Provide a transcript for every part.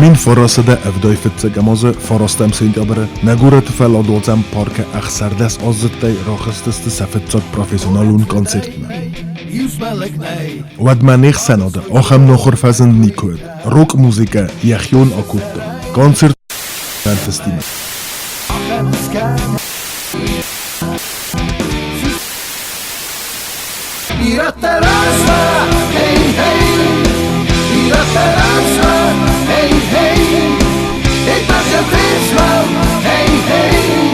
1975 азы 9 сентябры нӕ горӕты фӕлладуадзӕн паркы 16 аздзыдтӕй рахызтысты сӕ фыццаг профессионалон концертмӕ. Уӕдмӕ не хсӕнады ахӕм нохуыр фӕзынд никуы уыд. Рок-музыкӕ йӕхион акодта. Концерт ӕнтыстимӕ. Ирӕттӕ размӕ, хей, хей! Ирӕттӕ размӕ, хей, хей! Итак, фезмӕл, хей, хей!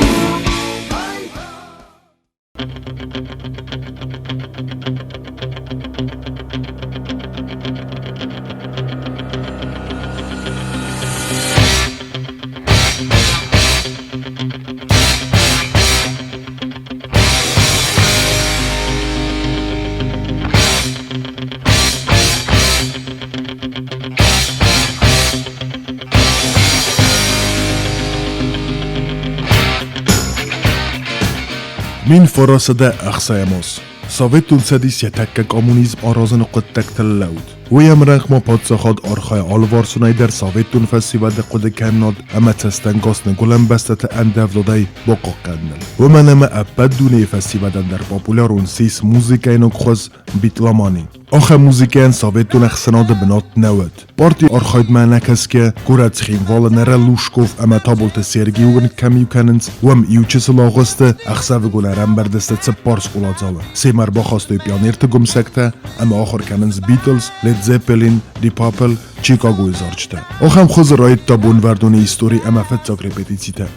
1960 аз. Советон Цӕдис йӕ тӕккӕ коммунизм аразыны хъуыддӕгтыл лӕуд. Уый ӕмрӕнхъ ма паддзахад архайы алыварсонӕй дӕр советон фӕсивӕды хъуыдыкӕнынад ӕмӕ цӕстӕнгас ныгуылӕн бӕстӕты ӕндӕвдадӕй бахъахъхъӕныныл. Уымӕн ӕмӕ ӕппӕт дунейы фӕсивӕдӕн дӕр популярон ссис музыкӕйы ног хуыз битломани. Ахӕм музыкӕйӕн советон ӕхсӕнады бынат нӕ уыд. Партийы архайдмӕ ӕнӕкӕсгӕ, горӕт Цхинвалы Нӕрӕ Лужков ӕмӕ Таболты Сергей уынг кӕм иу кӕнынц, уым иу чысыл агъуысты ӕхсӕвыгон ӕрӕмбырд сты цыппар скъоладзауы. Семӕ ӕрбахастой пионерты гуымсӕгтӕ ӕмӕ ахуыр кӕнынц Битлз, Led Zeppelin, Deep Purple, Чикагойы зарджытӕ. Ахӕм хуызы райдыдта Бонвӕрноны истори ӕмӕ фыццаг репетицитӕ.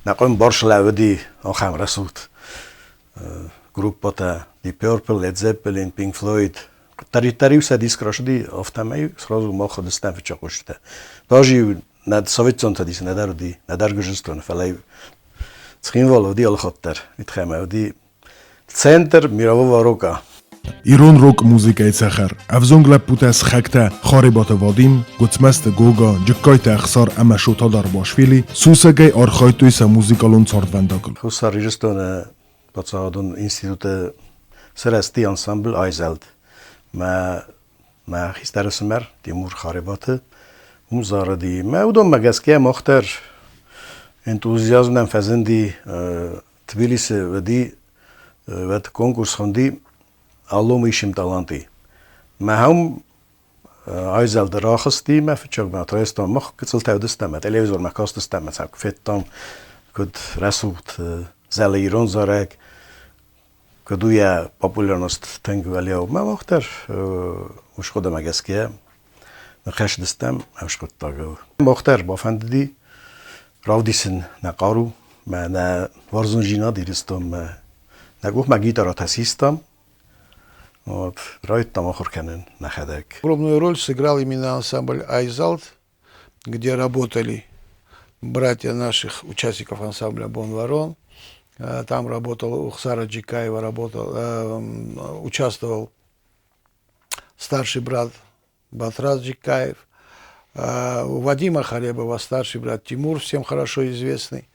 Нӕ къуым борс лӕууыди ахӕм рӕсугъд группӕтӕ Deep Purple, Led Zeppelin, Pink Floyd. Куыддӕриддӕр-иу сӕ диск рацыди, афтӕмӕй сразу мах уыдыстӕм фыццаг хъусджытӕ. Даже-иу нӕ Советон Цӕдисы нӕдӕр уыди, нӕдӕр Гуырдзыстоны, фӕлӕ Цхинвалы уыди алыхатт дӕр. Уый уыди центр мирового рока. Ирон рок-музыкӕйы цӕхӕр. Ӕвзонг лӕппутӕ сыхӕгтӕ Харебаты Вадим, Гуыцмӕзты Гога, Джыккайты Ӕхсар ӕмӕ Шота Дарбашвили сусӕгӕй архайдтой сӕ музыкалон цардвӕндагыл. Хуссар Ирыстоны паддзахадон институты сырӕзти ансамбль «Айзӕлд». Мӕ мӕ хистӕр ӕфсымӕр Тимур Харебаты уым зарыди. Мӕ уыдонмӕ гӕсгӕ мах дӕр энтузиазм нӕм фӕзынди Тбилисы уыди уӕд конкурс хуынди «Алло, мы ищем таланты». Мӕ айзӕлды рахызти мӕ фыццаг райстам мах гыццылтӕ уыдыстӕм, телевизормӕ кастыстӕм, ӕмӕ куы федтам, куыд рӕсугъд зӕлы ирон зарӕг, куыд у йӕ популярность тынг уӕлиау. Мӕ мах дӕр усхъуыдымӕ гӕсгӕ ныххӕсдыстӕм ӕскъуыддагыл. Мах дӕр бафӕндыди равдисын нӕ хъару, мӕ нӕ уарзондзинад Ирыстонмӕ. Нӕ къухмӕ гитаратӕ систам, вот, райдыдтам ахуыр кӕнын нӕхӕдӕг. Огромную роль сыграл именно ансамбль «Айзалт», где работали братья наших участников ансамбля «Бон Ворон». Там работал Ухсара Джикаева, работал, участвовал старший брат Батраз Джикаев, у Вадима Харебова старший брат Тимур, всем хорошо известный.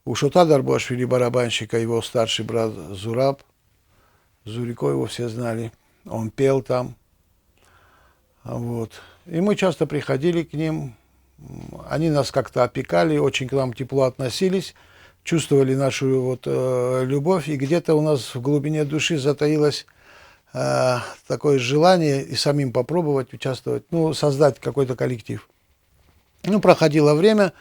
У Шота Дарбуашвили барабанщика его старший брат Зураб. Зурико его все знали. Он пел там. Вот. И мы часто приходили к ним. Они нас как-то опекали, очень к нам тепло относились, чувствовали нашу вот, любовь. И где-то у нас в глубине души затаилось такое желание и самим попробовать участвовать, ну, создать какой-то коллектив. Ну, проходило время,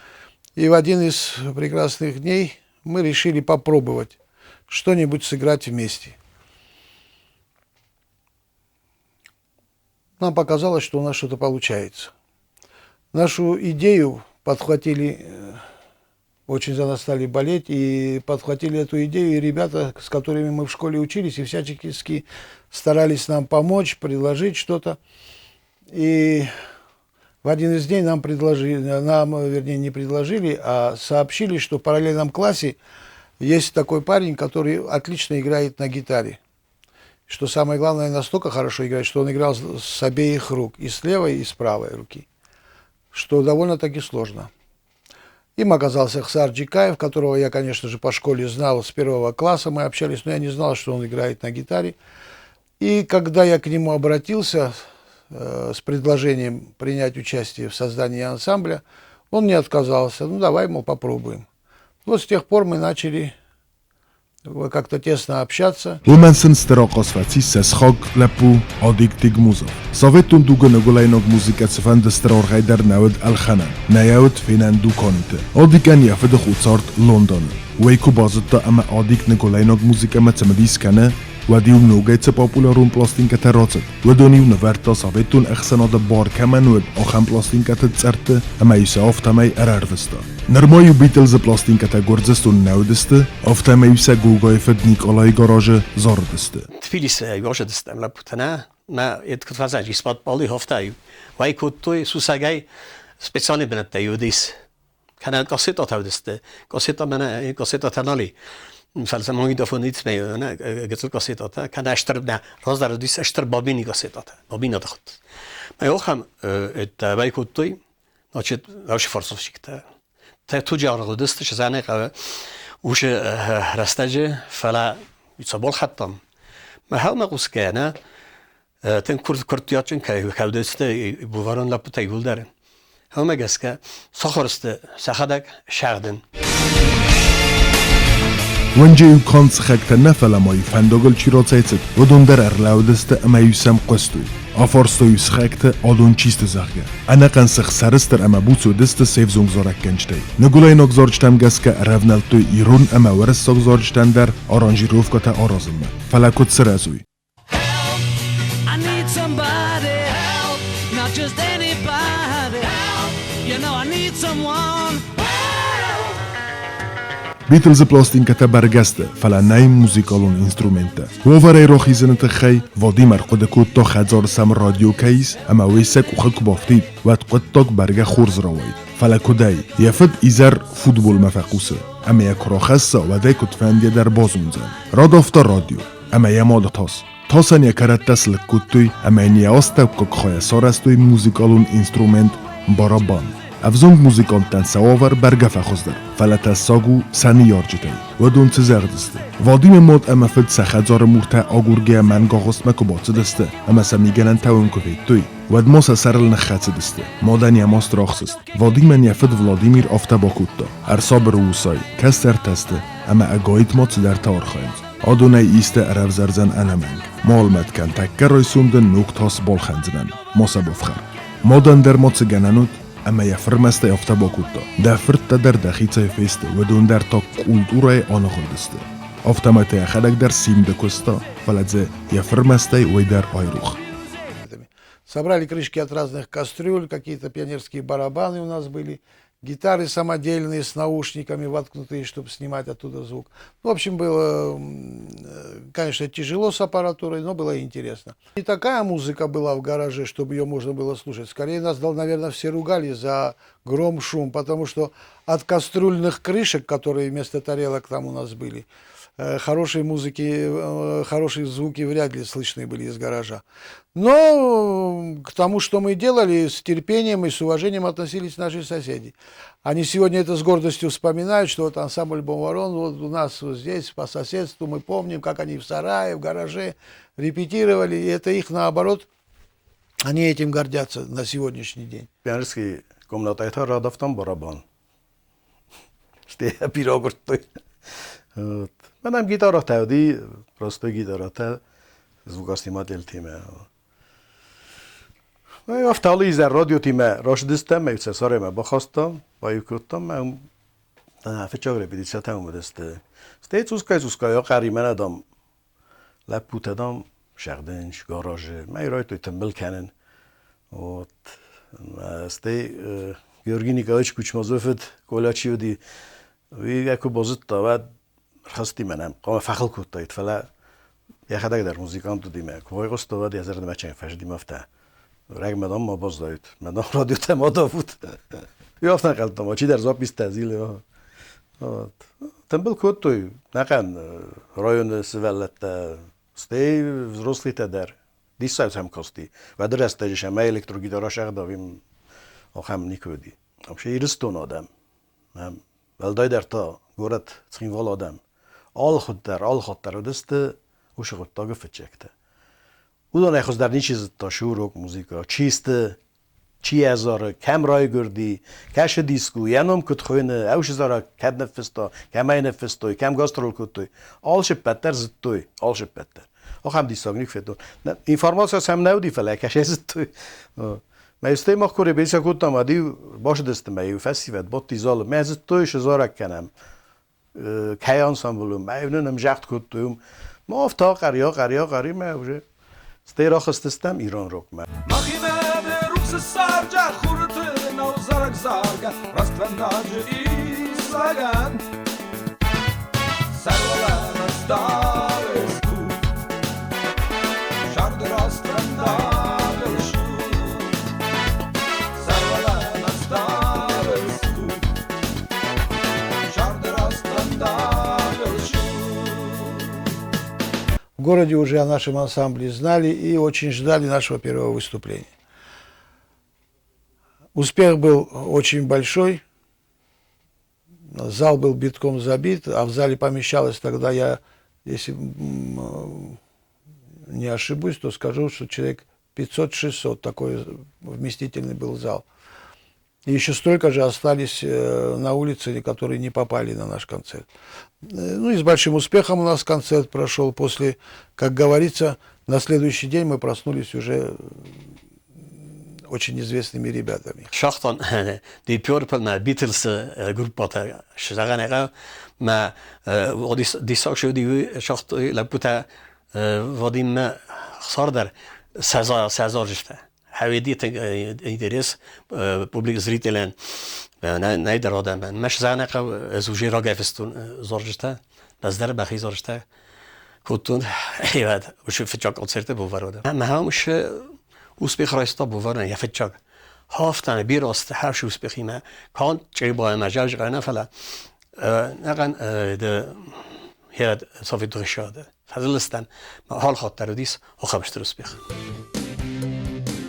и в один из прекрасных дней мы решили попробовать что-нибудь сыграть вместе. Нам показалось, что у нас что-то получается. Нашу идею подхватили, очень за нас стали болеть, и подхватили эту идею и ребята, с которыми мы в школе учились, и всячески старались нам помочь, предложить что-то. И в один из дней нам предложили, нам, вернее, не предложили, а сообщили, что в параллельном классе есть такой парень, который отлично играет на гитаре. Что самое главное, настолько хорошо играет, что он играл с обеих рук, и с левой, и с правой руки, что довольно-таки сложно. Им оказался Хсар Джикаев, которого я, конечно же, по школе знал с первого класса, мы общались, но я не знал, что он играет на гитаре. И когда я к нему обратился с предложением принять участие в создании ансамбля. Он не отказался. Ну, давай, мол, попробуем. Вот с тех пор мы начали как-то тесно общаться. Уымӕн сын стыр ахъаз фӕцис сӕ сыхаг лӕппу Адик Тегмузов. Советон дугы ныгуылӕйнаг музыкӕ цыфӕнды стыр аргъӕй дӕр нӕ уыд ӕлхӕнӕн, нӕ йӕ уыд фенӕн дуканиты. Адикӕн йӕ фыды хо цард Лондоны. Уый куы базыдта ӕмӕ Адик ныгуылӕйнаг музыкӕмӕ цымыдис кӕны, уӕд-иу ногӕй цы популярон пластинкӕтӕ рацыд, уыдон-иу нывӕрдта советон ӕхсӕнады бар кӕмӕн уыд, ахӕм пластинкӕты цъӕртты ӕмӕ-иу сӕ афтӕмӕй ӕрӕрвыста. Нырма-иу Битлзы пластинкӕтӕ Гуырдзыстоны нӕ уыдысты, афтӕмӕй-иу сӕ Гогайы фыд Никъалайы гаражы зарыдысты. Тбилисы ӕвзӕрдыстӕм лӕппутӕ нӕ, мӕ куыд фӕзӕджы испад пъоли хофтӕ уӕй кодтой сусӕгӕй специальный бынӕттӕ уыдис. Кӕнӕ кассетатӕ уыдысты. Кассета мӕнӕ кассетатӕ нал и. Фӕлӕ магнитофон ит мӕ гыццыл кассетатӕ, кӕнӕ стыр нӕ, раздӕр уыдис стыр бабини кассетатӕ, бабинаты хуыд. Мӕ охӕм это уӕй кодтой. Значит, вообще форцовщиктӕ. Туджы аргъ уыдысты, сызӕнӕй хъӕуы уыцы рӕстӕджы, фӕлӕ цӕбол хаттам. Мӕ хӕлмӕ хъусгӕ, нӕ, тынг курдиатджын кӕй кӕудысты буварон лӕппутӕ иууылдӕр. Уымӕ гӕсгӕ сахуыр сты сӕхӕдӕг сӕгъдын. Уынджы-иу канд сыхӕгтӕ нӕ, фӕлӕ ма-иу фӕндагыл чи рацӕйцыд, уыдон дӕр ӕрлӕууыдысты ӕмӕ-иу сӕм хъуыстой. Афарстой-иу сыхӕгты, адон чи сты, зӕгъгӕ. Ӕнӕхъӕн сых сӕрыстыр ӕмӕ буц уыдысты се взонг зарӕггӕнджытӕй. Ныгуылӕйнаг зарджытӕм гӕсгӕ ӕрӕвнӕлдтой ирон ӕмӕ уырыссаг зарджытӕн дӕр аранжировкӕтӕ аразынмӕ. Фӕлӕ куыд сырӕзой? Help! I need somebody help, not just anybody help. You know I need someone help. Битлзы пластинкӕтӕ бӕргӕ сты, фӕлӕ нӕй музыкалон инструменттӕ. Уавӕрӕй рахизыны тыххӕй Вадим ӕрхъуыды кодта хӕдзары сӕм радио кӕй ис ӕмӕ уый сӕ къухы куы бафтид, уӕд хъуыддаг бӕргӕ хорз рауайд. Фӕлӕ куыдӕй? Йӕ фыд изӕр футболмӕ фӕхъусы, ӕмӕ йӕ куы рахӕсса, уӕд ӕй куыдфӕндыйӕ дӕр базондзӕн. Радавта радио. Ӕмӕ йӕ мады тас. Тасӕн йӕ кӕрӕттӕ слыг кодтой ӕмӕ йын йӕ астӕуккаг хайӕ сарӕзтой музыкалон инструмент барабан. Ӕвзонг музыканттӕн сӕ уавӕр бӕргӕ фӕхуыздӕр, фӕлӕ тӕссаг у сӕ ныййарджытӕй. Уыдон цы зӕгъдзысты? Вадимы мад ӕмӕ фыд сӕ хӕдзары муртӕ агургӕйӕ мӕнгагъуыстмӕ куы бацыдысты ӕмӕ сӕ мигӕнӕнтӕ уым куы федтой, уӕд ма сӕ сӕрыл ныххӕцыдысты. Мадӕн йӕ маст рахсыст. Вадимӕн йӕ фыд Владимир афтӕ бакодта: ӕрсабыр у усай, кӕстӕртӕ сты, ӕмӕ ӕгайтма цыдӕртӕ архайынц. Адонӕй исты ӕрӕвзӕрдзӕн ӕнӕмӕнг. Ма кӕн, тӕккӕ райсом дын ног тас балхӕндзынӕн, ма сӕ бафхӕр. Мадӕн дӕр ма цы гӕнӕн уыд, ӕмӕ йӕ фырмӕстӕй афтӕ бакодта: Дӕ фырттӕ дӕр дӕхицӕй фесты, уыдон дӕр та культурӕйы аныгъуылдысты. Афтӕмӕй та йӕхӕдӕг дӕр симды куыста, фӕлӕ дзы йӕ фырмӕстӕй уый дӕр айрох. Собрали крышки от разных кастрюль, какие-то пионерские барабаны у нас были, гитары самодельные с наушниками воткнутые, чтобы снимать оттуда звук. В общем, было, конечно, тяжело с аппаратурой, но было интересно. Не такая музыка была в гараже, чтобы ее можно было слушать. Скорее нас, наверное, все ругали за гром, шум, потому что от кастрюльных крышек, которые вместо тарелок там у нас были, хорошей музыки, хорошие звуки вряд ли слышны были из гаража. Но к тому, что мы делали, с терпением и с уважением относились наши соседи. Они сегодня это с гордостью вспоминают, что вот ансамбль Бонварон вот у нас вот здесь по соседству, мы помним, как они в сарае, в гараже репетировали, и это их наоборот, они этим гордятся на сегодняшний день. Пионерский комнатӕй та радавтам барабан. Стӕй бирӕ агуырдтой. Мӕнӕм гитаратӕ уыди, простой гитаратӕ, звукоснимательтимӕ. Афтӕ алы изӕр радиотимӕ рацыдыстӕм, ӕмӕ сӕ сараймӕ бахастам, баиу кодтам ӕмӕ фыццаг репетицитӕ уым уыдысты. Стӕй цъусгай-цъусгай ахъӕримӕ дам, лӕппутӕ, дам, сӕгъдынц гаражы, мӕй райдыдтой тымбыл кӕнын. Вот. Стӕй Георгий Николаевич Кучмазов фыд Коля чи уыди, уый куы базыдта, уӕд рхызти мӕнӕн, хъуамӕ фӕхыл кодтаид, фӕлӕ йӕхӕдӕг дӕр музыкант уыди мӕ куы байхъуыста, уӕд йӕ зӕрдӕмӕ чӕн фӕзыди афтӕ. Рӕгмӕ дам ма баззайут, мӕ дам радиотӕ ма давут. Уый афтӕ ӕнхъӕлдта, ма чидӕр записьтӕ зилы. Вот. Тымбыл кодтой нӕхъӕн районы сывӕллӕттӕ, стӕй взрослыйтӕ дӕр. Диссаг сӕм касти. Уӕды рӕстӕджы сӕм электрогитара сӕгъдауим ахӕм никуы уыди. Вообще Ирыстоны адӕм, уӕлдайдӕр та горӕт Цхинвалы адӕм, алы хуыд дӕр, алы хатт дӕр уыдысты уыцы хъуыддагы фыццӕгтӕ. Уыдонӕй хуыздӕр ничи зыдта шы урок музыка, чи сты, чи йӕ зары, кӕм райгуырди, кӕсы диск у, йӕ ном куыд хуыйны, ӕусы зарӕг кӕд ныффыста, кӕмӕй ныффыстой, кӕм гастрол кодтой. Алцыппӕт дӕр зыдтой, алцыппӕт дӕр. Ахӕм диссаг никуы федтон. Информаци сӕм нӕ уыди, фӕлӕ кӕсӕй зыдтой. Мӕ стӕй мах куы репетици кодтам, ӕд-иу бацыдысты мӕ-иу фӕсивӕд бадти залы. Мӕ зыдтой, шы зарӕг кӕнӕм. Кӕй ансамбль у, мӕ нын ӕмзагъд кодтой уым. Ма афтӕ акъӕри, акъӕри, акъӕри, мӕ уже стӕй рахызтыстӕм ирон рокмӕ. Махимӕ дӕ рухсы сарджа хурты нау зарӕг заргӕ, рӕствӕндаджы исӕгӕн. Сӕрвӕлӕ старыс ку, сӕрды рӕствӕндагыл шу. Сӕрвӕлӕ старыс ку, сӕрды рӕствӕндагыл шу. В городе уже о нашем ансамбле знали и очень ждали нашего первого выступления. Успех был очень большой. Зал был битком забит, а в зале помещалось тогда, я, если не ошибусь, то скажу, что человек 500-600, такой вместительный был зал. И еще столько же остались на улице, которые не попали на наш концерт. Ну и с большим успехом у нас концерт прошел. После, как говорится, на следующий день мы проснулись уже очень известными ребятами. Шахтан Deep Purple мӕ Beatles группатӕ сзӕгъӕн мӕ диссаг шоди шахт лӕппутӕ Вадиммӕ хсар сӕ зарджытӕ. Хӕведи интерес публик зрителӕн нӕйдӕр адӕмӕн. Мӕ зӕгъӕн ӕз уже рагӕй фыстон зарджытӕ, ӕз дӕр мӕхи зарджытӕ кодтон. Ӕвӕд уышы фыццаг концерты бувар. Мӕ уышы успех райста буварӕн йӕ фыццаг. Хафтаны бирӕ азты хӕрз успехимӕ канд Чъребайы зӕгъгӕ нӕ, фӕлӕ ӕнӕхъӕн Советон Фӕзылыстӕн алхатт дӕр уыдис ахӕм стыр успех.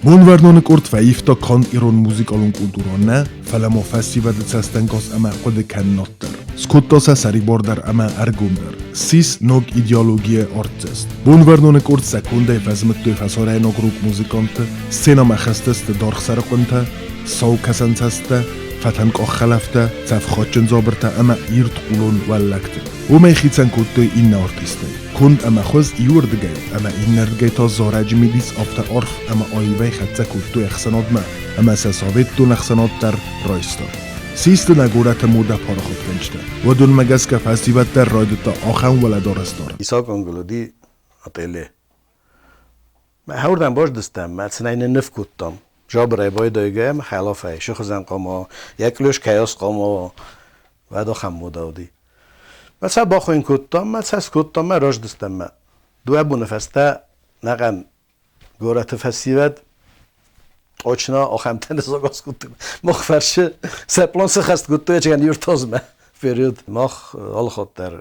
Бонвӕрноны къорд фӕивта канд ирон музыкалон культурӕ нӕ, фӕлӕ ма фӕсивӕды цӕстӕнгас ӕмӕ хъуыды кӕнынад дӕр. Скодта сӕ сӕрибардӕр ӕмӕ ӕргомдӕр. Ссис ног идеологийы артдзӕст. Бонвӕрноны къорд сӕ кондӕй фӕзмыдтой фӕсарӕйнаг рок-музыкантты, сценӕмӕ хызтысты даргъ сӕрыхъуынтӕ, сау кӕсӕнцӕсттӕ, фӕтӕнкъах хӕлӕфтӕ, цӕфхадджын дзабыртӕ ӕмӕ ирд хъулон уӕллӕгты. Уымӕй хицӕн кодтой иннӕ артисттӕй. Конд ӕмӕ хуыз иуырдыгӕй ӕмӕ иннӕрдыгӕй та зарӕджы мидис афтӕ арф ӕмӕ аивӕй хӕццӕ кодтой ӕхсӕнадмӕ, ӕмӕ сӕ советтон ӕхсӕнад дӕр райста. Систы нӕ горӕты модӕ парахатгӕнджытӕ. Уыдонмӕ гӕсгӕ фӕсивӕд дӕр райдыдта ахӕм уӕлӕдарӕс дарын. Исак уынгыл уыди ателье. Мӕ хӕрдӕм баздыстӕм, мӕ цынӕй нынныв кодтам. Жабырӕй байдайгӕ ӕмӕ хӕлафӕй, сыхызӕн хъама, йӕ кълёс кӕйас хъама, уӕд ахӕм мода уыди. Мӕ сӕ бахуыйын кодтам, мӕ сӕ скодтам, мӕ раздыстӕм мӕ. Дыууӕ боны фӕстӕ нӕхъӕн горӕты фӕсивӕд точно ахӕмтӕ ныззагаз кодтой. Мах фӕрсы, сӕ план сыххӕст кодтой, ӕцӕгӕн Юртозмӕ вперед. Мах алыхатт дӕр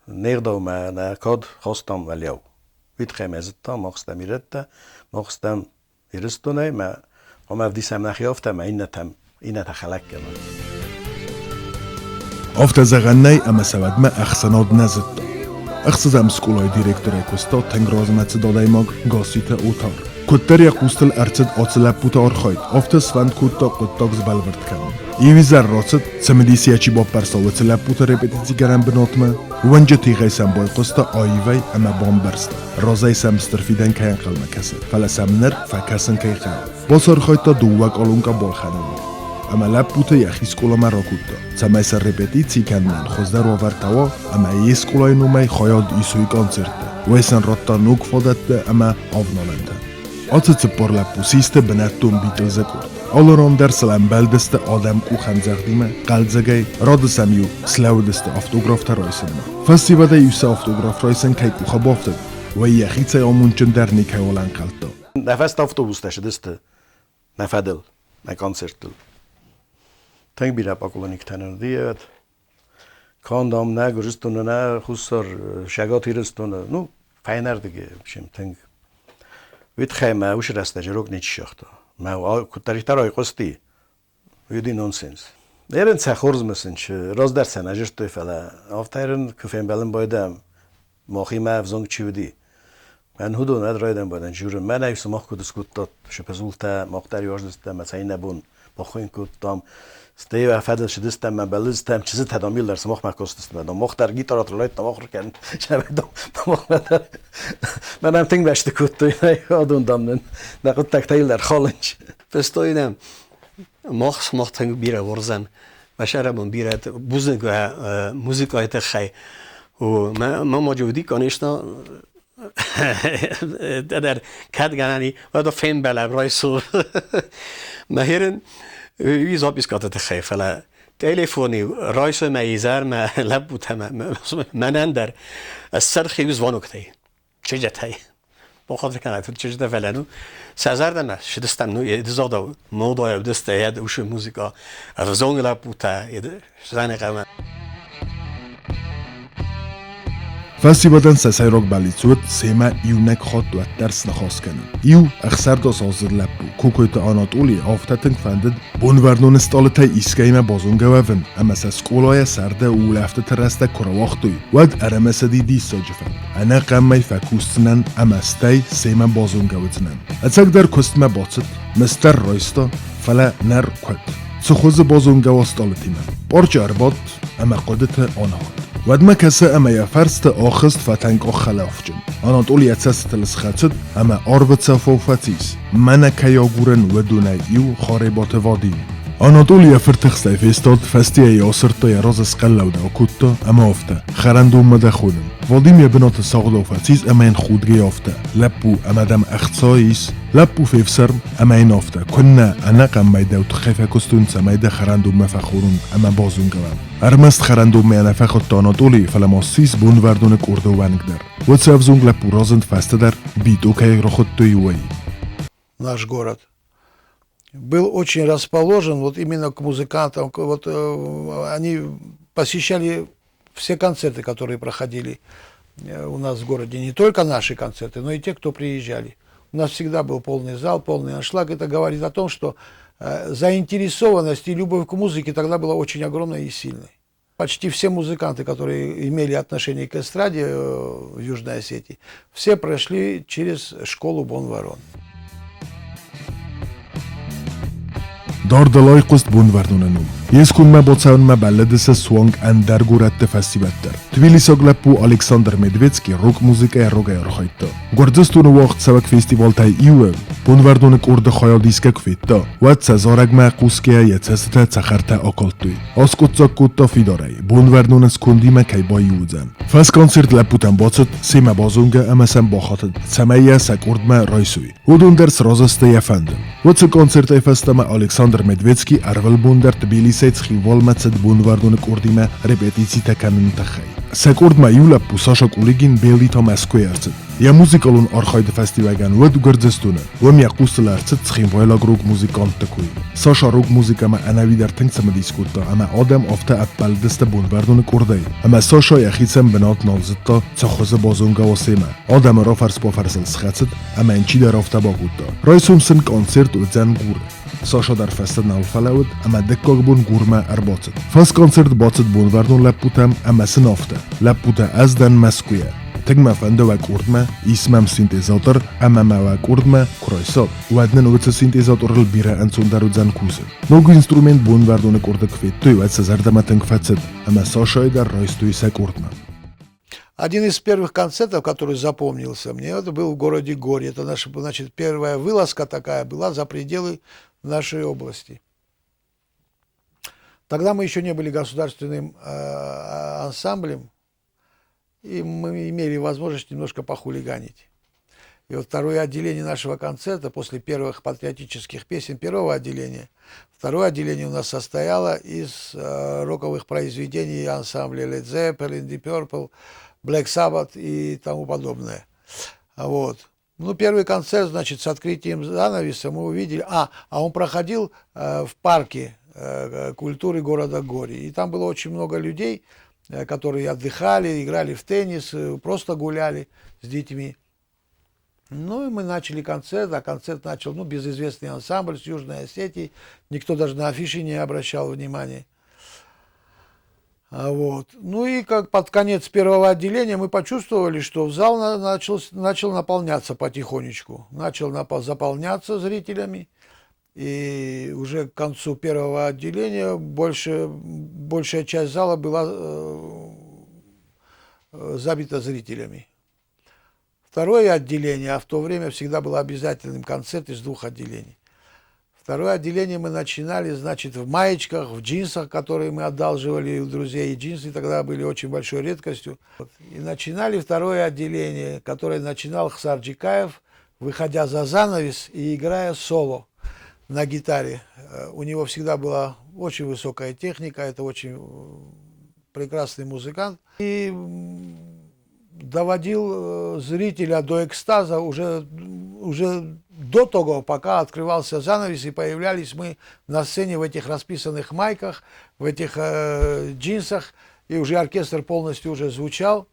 не гъдаумӕ нӕ кад хастам уӕлиау. Уый тыххӕй мӕ зыдтам, мах стӕм ирӕттӕ, мах стӕм Ирыстонӕй, мӕ хъуамӕ ӕвдисӕм нӕхи афтӕ ӕмӕ иннӕтӕм, иннӕтӕ хӕлӕг кӕной. Афтӕ зӕгъӕн нӕй, ӕмӕ сӕ уӕдмӕ ӕхсӕнад нӕ зыдта. Ӕхсӕзӕм скъолайы директорӕй куыста тынг размӕцыд адӕймаг Гасситы Отар. Куыддӕр йӕ хъустыл ӕрцыд ацы лӕппуты архайд, афтӕ сфӕнд кодта хъуыддаг сбӕлвырд кӕнын. Иу изӕр рацыд, цымыдисийӕ чи баппӕрста, уыцы лӕппуты репетицигӕнӕн бынатмӕ, уынджы тигъӕй сӕм байхъуыста аивӕй ӕмӕ бамбӕрста, разӕй сӕм стыр фидӕн кӕй ӕнхъӕлмӕ кӕсы, фӕлӕ сӕм ныр фӕкӕсын кӕй хъӕуы. Бацархайдта дыууӕ къалонкъа балхӕныныл. Ӕмӕ лӕппуты йӕхи скъоламӕ ракодта, цӕмӕй сӕ репетици кӕнынӕн хуыздӕр уавӕртӕ уа ӕмӕ йе скъолайы номӕй хайад исой концертты, уый сын радта ног фадӕттӕ ӕмӕ авналӕнтӕ. Ацы цыппар лӕппу систы бынӕттон Битлзы къорд. Алы ран дӕр сыл ӕмбӕлдысты адӕм къухӕмдзӕгъдимӕ, хъӕлдзӕгӕй, рады сӕм-иу слӕууыдысты автографтӕ райсынмӕ. Фӕсивӕдӕй-иу сӕ автограф райсын кӕй къухы бафтыд, уый йӕхицӕй амондджындӕр никӕйуал ӕнхъӕлдта. Нӕ фӕстӕ автобустӕ цыдысты нӕ фӕдыл, нӕ концерттыл. Тынг бирӕ поклонниктӕ нын уыди, канд ам нӕ Гуырдзыстоны, нӕ Хуссар, Цӕгат Ирыстоны, ну, фӕйнӕрдыгӕй, в общем, тынг. Уый тыххӕй мӕ уыцы рӕстӕджы рог ничи сагъта. Мӕ куыддӕриддӕр айхъуысти, уый нонсенс. Ерын сӕ хорз мысын, раздӕр сӕ нӕ зыдтой, фӕлӕ афтӕ ерын куы фембӕлын байдӕм, махимӕ ӕвзонг чи уыди. Мӕн уыдон ӕд райдӕн бадӕн жюри. Мӕнӕй сымах куыд скодтат, сыпызултӕ, мах дӕр уарздзыстӕм, мӕ цӕйнӕ бон бахуын кодтам. Стӕй фӕдыл сыдыстӕм мӕ бӕллыдыстӕм, чызджытӕ дам иуылдӕр сымахмӕ кастысты, дам мах дӕр гитараты райдыдтам ахуыр кӕнын. Махмӕ дӕр мӕнӕн тынг мӕсты кодтой, адон дам нын нӕ хъуыддӕгтӕ иуылдӕр халынч. Фыстой нӕм, мах сымах тынг бирӕ уарзӕм, Васарабон бирӕ бузныг музыкайы тыххӕй. Мӕ ма уыди, конечно, дӕр кӕд гӕнӕн и, уӕд фембӕлӕм райсом. Мӕ уый запискаты тыххӕй, фӕлӕ телефони райсомӕй изӕрмӕ лӕппутӕ мӕнӕн дӕр ссӕрхи звоноктӕй, чызджытӕй. Бахатыр кӕнӕт, чызджытӕ фӕлӕ ну сӕ зӕрдӕмӕ сыдыстӕм, ну едызадау модайау дыстӕ йӕд усы музыка, ӕвзонг лӕппутӕ, сзанӕ Фӕсивӕдӕн сӕ сӕйраг бӕллиц уыд семӕ иунӕг хатт уӕддӕр сныхас кӕнын. Иу ӕхсӕрдӕсаздзыд лӕппу Кокойты Анатоли афтӕ тынг фӕндыд Бонвӕрноны стъалытӕй искӕимӕ базонгӕ уӕвын ӕмӕ сӕ скъолайӕ сӕрды улӕфтыты рӕстӕг куы рауагътой, уӕд ӕрӕмысыди диссаджы фӕнд: ӕнӕкъӕмӕй фӕкусдзынӕн ӕмӕ стӕй семӕ базонгӕ уыдзынӕн. Ӕцӕгдӕр куыстмӕ бацыд, мыстӕр райста, фӕлӕ нӕ ркуыд. Цы хуызы базонгӕ уа стъалытимӕ? Парчы ӕрбадт ӕмӕ хъуыдыты аныгъуылд. Уӕдмӕ кӕсы ӕмӕ йӕ фӕрсты ахызт фӕтӕнкъах хӕлафджын. Анатоли йӕ цӕстытыл схӕцыд ӕмӕ арвы цӕфау фӕцис. Мӕнӕ кӕй агурын, уыдонӕй иу Харебаты Вадим. Анатоли йӕ фыртыхстӕй фестад, фӕстейӕ йӕ асырдта, йӕ разы схъӕллӕудӕ акодта ӕмӕ афтӕ: Хӕрӕндонмӕ дӕ хонын. Вадим йӕ бынаты сагъдау фӕцис ӕмӕ йын худгӕйӕ афтӕ: Лӕппу, ӕмӕ дӕм ӕхца ис? Лӕппу фефсӕрм ӕмӕ йын афтӕ: Куыннӕ, ӕнӕхъӕн мӕй дӕу тыххӕй фӕкуыстон, цӕмӕй дӕ хӕрӕндонмӕ фӕхонон ӕмӕ базонгӕ уӕм. Ӕрмӕст хӕрӕндонмӕ нӕ фӕхуыдта Анатоли, фӕлӕ ма ссис Бонвӕрноны къорды уӕнг дӕр. Уыцы ӕвзонг лӕппу разынд фӕстӕдӕр, Битъо кӕй рахуыдтой, уый. Наш город был очень расположен вот именно к музыкантам. Вот они посещали все концерты, которые проходили у нас в городе. Не только наши концерты, но и те, кто приезжали. У нас всегда был полный зал, полный аншлаг. Это говорит о том, что заинтересованность и любовь к музыке тогда была очень огромной и сильной. Почти все музыканты, которые имели отношение к эстраде в Южной Осетии, все прошли через школу Бон-Ворон. Дардыл айхъуыст Бонвӕрноны ном. Йе скондмӕ бацӕуынмӕ бӕллыдысты суанг ӕндӕр горӕтты фӕсивӕд дӕр. Тбилисаг лӕппу Александр Медведский рок-музыкӕйӕ рогӕй архайдта. Гуырдзыстоны уагъдцӕуӕг фестивалтӕй иуы Бонвӕрноны къорды хайадисгӕ куы федта, уӕд сӕ зарӕгмӕ хъусгӕйӕ йӕ цӕстытӕ цӕхӕртӕ акалдтой. Аскъуыддзаг кодта фидарӕй, Бонвӕрноны скондимӕ кӕй баиу уыдзӕн. Фӕсконцерт лӕппутӕм бацыд, семӕ базонгӕ ӕмӕ сӕм бахатыд, цӕмӕй йӕ сӕ къордмӕ райсой. Уыдон дӕр сразы сты йӕ фӕндыл. Уыцы концертӕй фӕстӕмӕ Александр Медведский ӕрвылбон дӕр Тбилисӕй Цхинвалмӕ цыд Бонвӕрноны къордимӕ репетицитӕ кӕныны тыххӕй. Сӕ къордмӕ иу лӕппу Саша Кулыгин Белита Мӕскуыйы ӕрцыд. Йӕ музыкалон архайды фӕстиуӕгӕн уыд Гуырдзыстоны. Уым йӕ хъустыл ӕрцыд цхинвайлаг рок-музыкантты кой. Саша рок-музыкӕмӕ ӕнӕуи дӕр тынг цымыдис кодта ӕмӕ адӕм афтӕ ӕппӕлыдысты Бонвӕрноны къордӕй, ӕмӕ Саша йӕхицӕн бынат нал зыдта, цы хуызы базонгӕ уа семӕ. Адӕмы рафӕрс-бафӕрсыл схӕцыд ӕмӕ йын чидӕр афтӕ бакодта: Райсом сын концерт уыдзӕн Гуры. Саша дӕр фӕстӕ нал фӕлӕууыд ӕмӕ дыккаг бон Гурмӕ ӕрбацыд. Фӕсконцерт бацыд Бонвӕрнон лӕппутӕм ӕмӕ сын афтӕ: Лӕппутӕ, ӕз дӕн Мӕскуыйӕ. Тынг мӕ фӕнды уӕ къордмӕ, ис мӕм синтезатор ӕмӕ мӕ уӕ къордмӕ куы райсат, уӕд нын уыцы синтезаторыл бирӕ ӕнцондӕр уыдзӕн кусын. Ног инструмент Бонвӕрноны къорды куы федтой, уӕд сӕ зӕрдӕмӕ тынг фӕцыд ӕмӕ Сашайы дӕр райстой сӕ къордмӕ. Один из первых концертов, который запомнился мне, это был в городе Гори. Это наша, значит, первая вылазка такая была за пределы нашей области. Тогда мы еще не были государственным ансамблем, и мы имели возможность немножко похулиганить. И вот второе отделение нашего концерта, после первых патриотических песен первого отделения, второе отделение у нас состояло из роковых произведений ансамбля Led Zeppelin, Deep Purple, Black Sabbath и тому подобное. Вот. Ну, первый концерт, значит, с открытием занавеса мы увидели... А он проходил в парке культуры города Гори. И там было очень много людей, которые отдыхали, играли в теннис, просто гуляли с детьми. Ну и мы начали концерт, а концерт начал, ну, безызвестный ансамбль с Южной Осетии. Никто даже на афиши не обращал внимания. Вот. Ну и как под конец первого отделения мы почувствовали, что в зал начал наполняться потихонечку. Начал заполняться зрителями. И уже к концу первого отделения большая часть зала была забита зрителями. Второе отделение, а в то время всегда был обязательным концерт из двух отделений. Второе отделение мы начинали, значит, в маечках, в джинсах, которые мы одалживали у друзей. И джинсы тогда были очень большой редкостью. И начинали второе отделение, которое начинал Хсар Джикаев, выходя за занавес и играя соло на гитаре. У него всегда была очень высокая техника, это очень прекрасный музыкант. И доводил зрителя до экстаза уже до того, пока открывался занавес и появлялись мы на сцене в этих расписанных майках, в этих джинсах, и уже оркестр полностью уже звучал.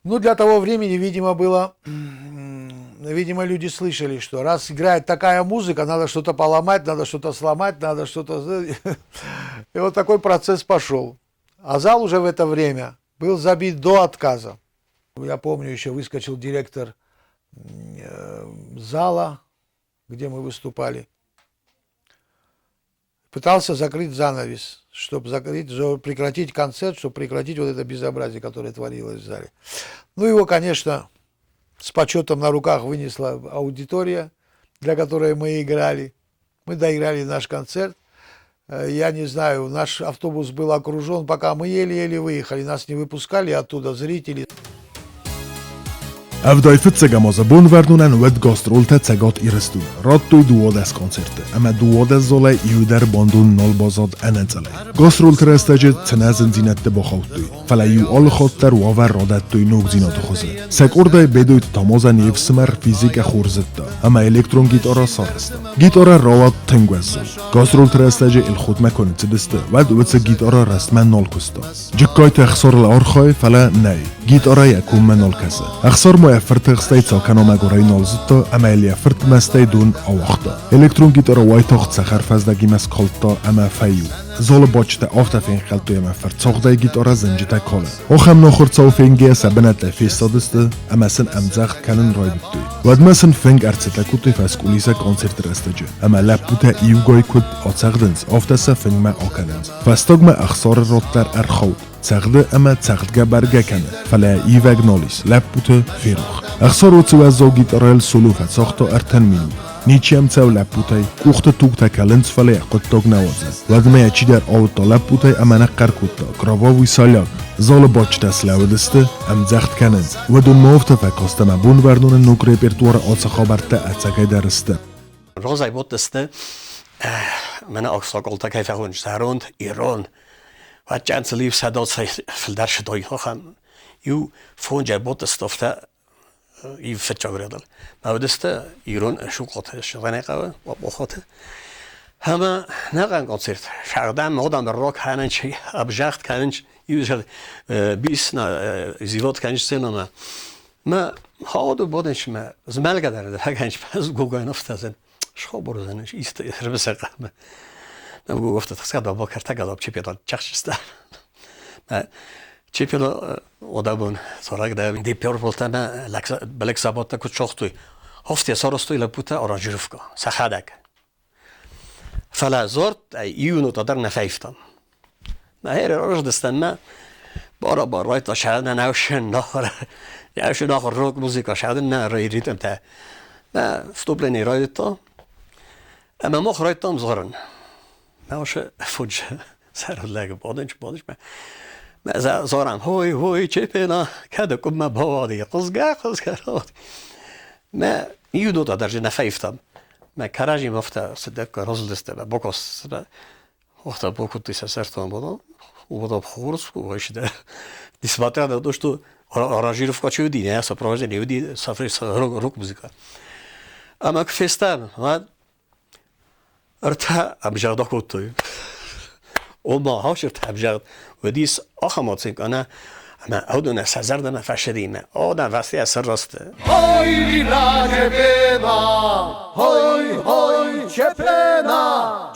Ну, для того времени, видимо, было, видимо, люди слышали, что раз играет такая музыка, надо что-то поломать, надо что-то сломать, надо что-то... И вот такой процесс пошел. А зал уже в это время был забит до отказа. Я помню, еще выскочил директор зала, где мы выступали. Пытался закрыть занавес, чтобы прекратить концерт, чтобы прекратить вот это безобразие, которое творилось в зале. Ну, его, конечно, с почетом на руках вынесла аудитория, для которой мы играли. Мы доиграли наш концерт. Я не знаю, наш автобус был окружен, пока мы еле-еле выехали. Нас не выпускали оттуда зрители. 75 азы Бонвӕрнонӕн уӕд гастролтӕ Цӕгат Ирыстоны. Радтой 12 концерты, ӕмӕ 12 залӕй иу дӕр бандон нал баззад ӕнӕцъӕлӕй. Гастролты рӕстӕджы цынӕ зындзинӕдты бахаудтой, фӕлӕ-иу алы хатт дӕр уавӕр радӕттой ногдзинады хуызы. Сӕ къордӕй Бедойты Тамазӕн йе фсымӕр физикӕ хорз зыдта ӕмӕ электрон гитара сарӕзта. Гитара рауад тынг уӕззау. Гастролты рӕстӕджы Элхотмӕ куы ныццыдысты, уӕд уыцы гитара рӕстмӕ нал куыста. Джыккайты Ӕхсарыл архайы, фӕлӕ нӕй. Гитара йӕ коммӕ нал кӕсы. Ӕхсар ма йӕ фырты хстӕй цӕлкӕнамӕгуырӕй нал зыдта ӕмӕ йыл йӕ фырт мӕстӕй дон ауагъта. Электрон гитара уайтагъд цӕхӕр фӕздӕгимӕ скалдта ӕмӕ фӕиу. Залы бадджытӕ афтӕ фенхъӕлдтой ӕмӕ фырцагъдӕй гитара зынджытӕ калы. Ахӕм нахуыр цау фенгӕйӕ сӕ бынӕттӕй фестадысты ӕмӕ сын ӕмдзӕгъд кӕнын райдыдтой. Уӕдмӕ сын фынг ӕрцӕттӕ кодтой фӕскулисӕ концерты рӕстӕджы ӕмӕ лӕппутӕ иугай куыд ацӕгъдынц, афтӕ сӕ фынгмӕ акӕнынц. Фӕстагмӕ Ӕхсары род дӕр ӕрхауд. Цӕгъды ӕмӕ цӕгъдгӕ бӕргӕ кӕны, фӕлӕ ивӕг нал ис, лӕппуты ферох. Ӕхсар уыцы уӕззау гитарайыл соло фӕцагъта ӕртӕн минут. Ничи йӕм цӕуы лӕппутӕй, къухты тугтӕ кӕлынц, фӕлӕ йӕ хъуыддаг нӕ уадзы. Уӕдмӕ йӕ чидӕр ауыдта лӕппутӕй ӕмӕ ныхъхъӕр кодта: «Кровавый соляк!» Залы бадджытӕ слӕууыдысты, ӕмдзӕгъд кӕнынц. Уыдонмӕ афтӕ фӕкаст ӕмӕ Бонвӕрноны ног репертуары ацы хабӕрттӕ ӕцӕгӕйдӕр сты. Разӕй бадтысты мӕнӕ аксакъалтӕ кӕй фӕхонынц, зӕронд ирон. Вӕдчӕн сыл иу сӕдӕцӕй фылдӕр сыдой ахӕм. Иу фонджай бадтысты афтӕ иу фыццаг рядыл. Мӕ уыдысты ирон сукъаты, сыгъдӕнӕй хъӕуы, Бохаты. Ӕмӕ нӕхъӕн концерт. Сӕгъдӕм модам рок кӕнынч, абзагъд кӕнынч, иу бис на зивот кӕнынч сценамӕ. Мӕ хаоду боденч мӕ змӕлгӕ дӕр фӕкӕнч гугайновтазен шхоборзен ист рбсӕ Мӕ гуговта тхсгада бакартагада чепеда чахчиста. Мӕ чепеда одабун сорагда Deep Purple тама Black Sabbath куыд согътой. Хофте сарӕзтой лӕппутӕ аранжировкӕ сӕхӕдӕг. Фӕлӕ дзорд иу нота дӕр нӕ фӕивтам. Мӕ раздыстӕн мӕ барабар райдта шӕдӕн ӕвшен нахур ӕвшен нахур рок музыка шӕдӕн нӕ ритмтӕ. Мӕ вступление райдыдта. Ӕмӕ мах райдтам згъарын. Мӕ усы фудж сӕрыл лӕг бадынч бадынч мӕ мӕ зарам хой хой чепена кӕд къуыммӕ бауади хъуызгӕ хъуызгӕ рауади. Мӕ иу нота дӕр нӕ фӕивтам. Мӕ кӕрӕдзимӕ афтӕ цыдӕртӕ разылдысты мӕ бакастысты Охта бокутты сӕ сӕртон было, было хорз, вообще, несмотря на то, что аранжировка чуди, не сопровождение уди, рок-музыка. Ӕмӕ куы фестӕм, уӕд ӕртӕ ӕмзагъд акодтой. Ома, хаус ӕртӕ ӕмзагъд уыдис ахӕм оценка, ӕнӕ Ӕмӕ уыдонӕн сӕ зӕрдӕмӕ фӕсыди мӕ о, нӕ вӕсийӕ сыррысты. Ой, Чепена, ой, ой, Чепена,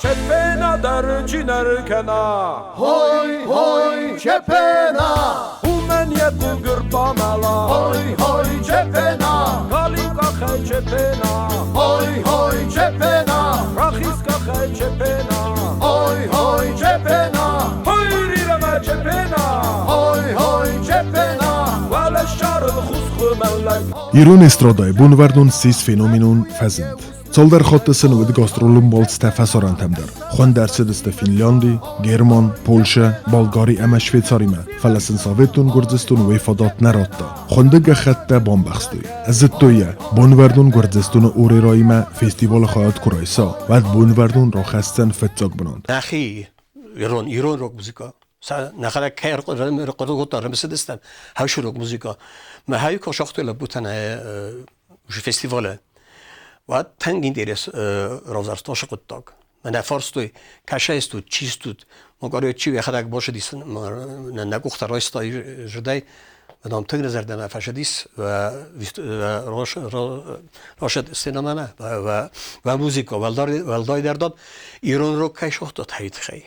Чепена дӕр чи нӕ ркӕна, ой, ой, Чепена, уымӕн йӕ гуыр бамӕла, ой, ой, Чепена, галиу къахӕй Чепена, ой, ой, Чепена, рахиз къахӕй Чепена, ой, ой, Чепена, ой, рирӕмӕ Чепена, ой, ой, Чепена, уӕлӕ ссарын хус хуымӕллӕг. Ирон эстрадӕйы Бонвӕрнон ссис феноменон фӕзынд. Цалдӕр хатты сын уыд гастролон балцытӕ фӕсарӕнтӕм дӕр. Хуынд ӕрцыдысты Финлянди, Герман, Польшӕ, Болгари ӕмӕ Швейцаримӕ, фӕлӕ сын Советон Гуырдзыстон уый фадат нӕ радта. Хуынды гӕххӕттӕ бамбӕхстой. Зыдтой йӕ, Бонвӕрнон Гуырдзыстоны Орераимӕ фестивалы хайад куы райса, уӕд Бонвӕрнон рахӕсдзӕн фыццаг бынат. Нӕхи ирон, ирон рок-музыкӕ нӕхӕдӕг кӕй ӕрхъуыды кодта, ӕрымысыдыстӕм хӕсы рок-музыкӕ. Мӕ хай куы сагътой лӕппутӕн фестивалы, уӕд тынг интерес равзӕрста уыцы хъуыддаг. Мӕнӕ фарстой, кӕсӕй стут, чи стут? Мӕ короче, йӕхӕдӕг бацыдис, нӕ къухтӕ райста зыдӕй, Мадам тынг нӕ зӕрдӕмӕ фӕцыдис рашыд сценӕмӕ ва музыка, уӕлдайдӕр дам ирон рок кӕй сагъта, тӕй тыххӕй.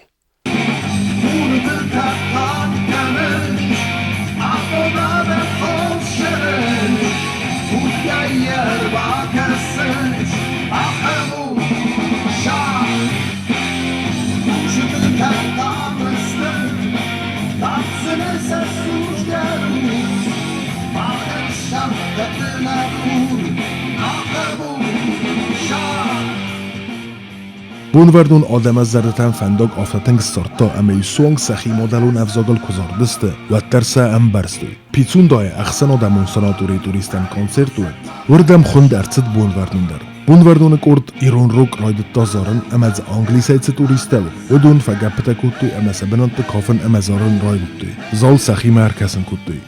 Бонвӕрнон адӕмы зӕрдӕтӕм фӕндаг афтӕ тынг ссардта, ӕмӕ-иу суанг сӕхи мадӕлон ӕвзагыл куы зардысты, уӕддӕр сӕ ӕмбӕрстой. Пицундайы ӕхсӕнадӕмон санаторийы туристӕн концерт уыд. Уырдӕм хуынд ӕрцыд Бонвӕрнон дӕр. Бонвӕрноны къорд ирон рок райдыдта зарын ӕмӕ дзы англисӕй цы туристтӕ уыд, уыдон фӕгӕппытӕ кодтой ӕмӕ сӕ бынӕтты кафын ӕмӕ зарын райдыдтой. Зал сӕхимӕ ӕркӕсын кодтой.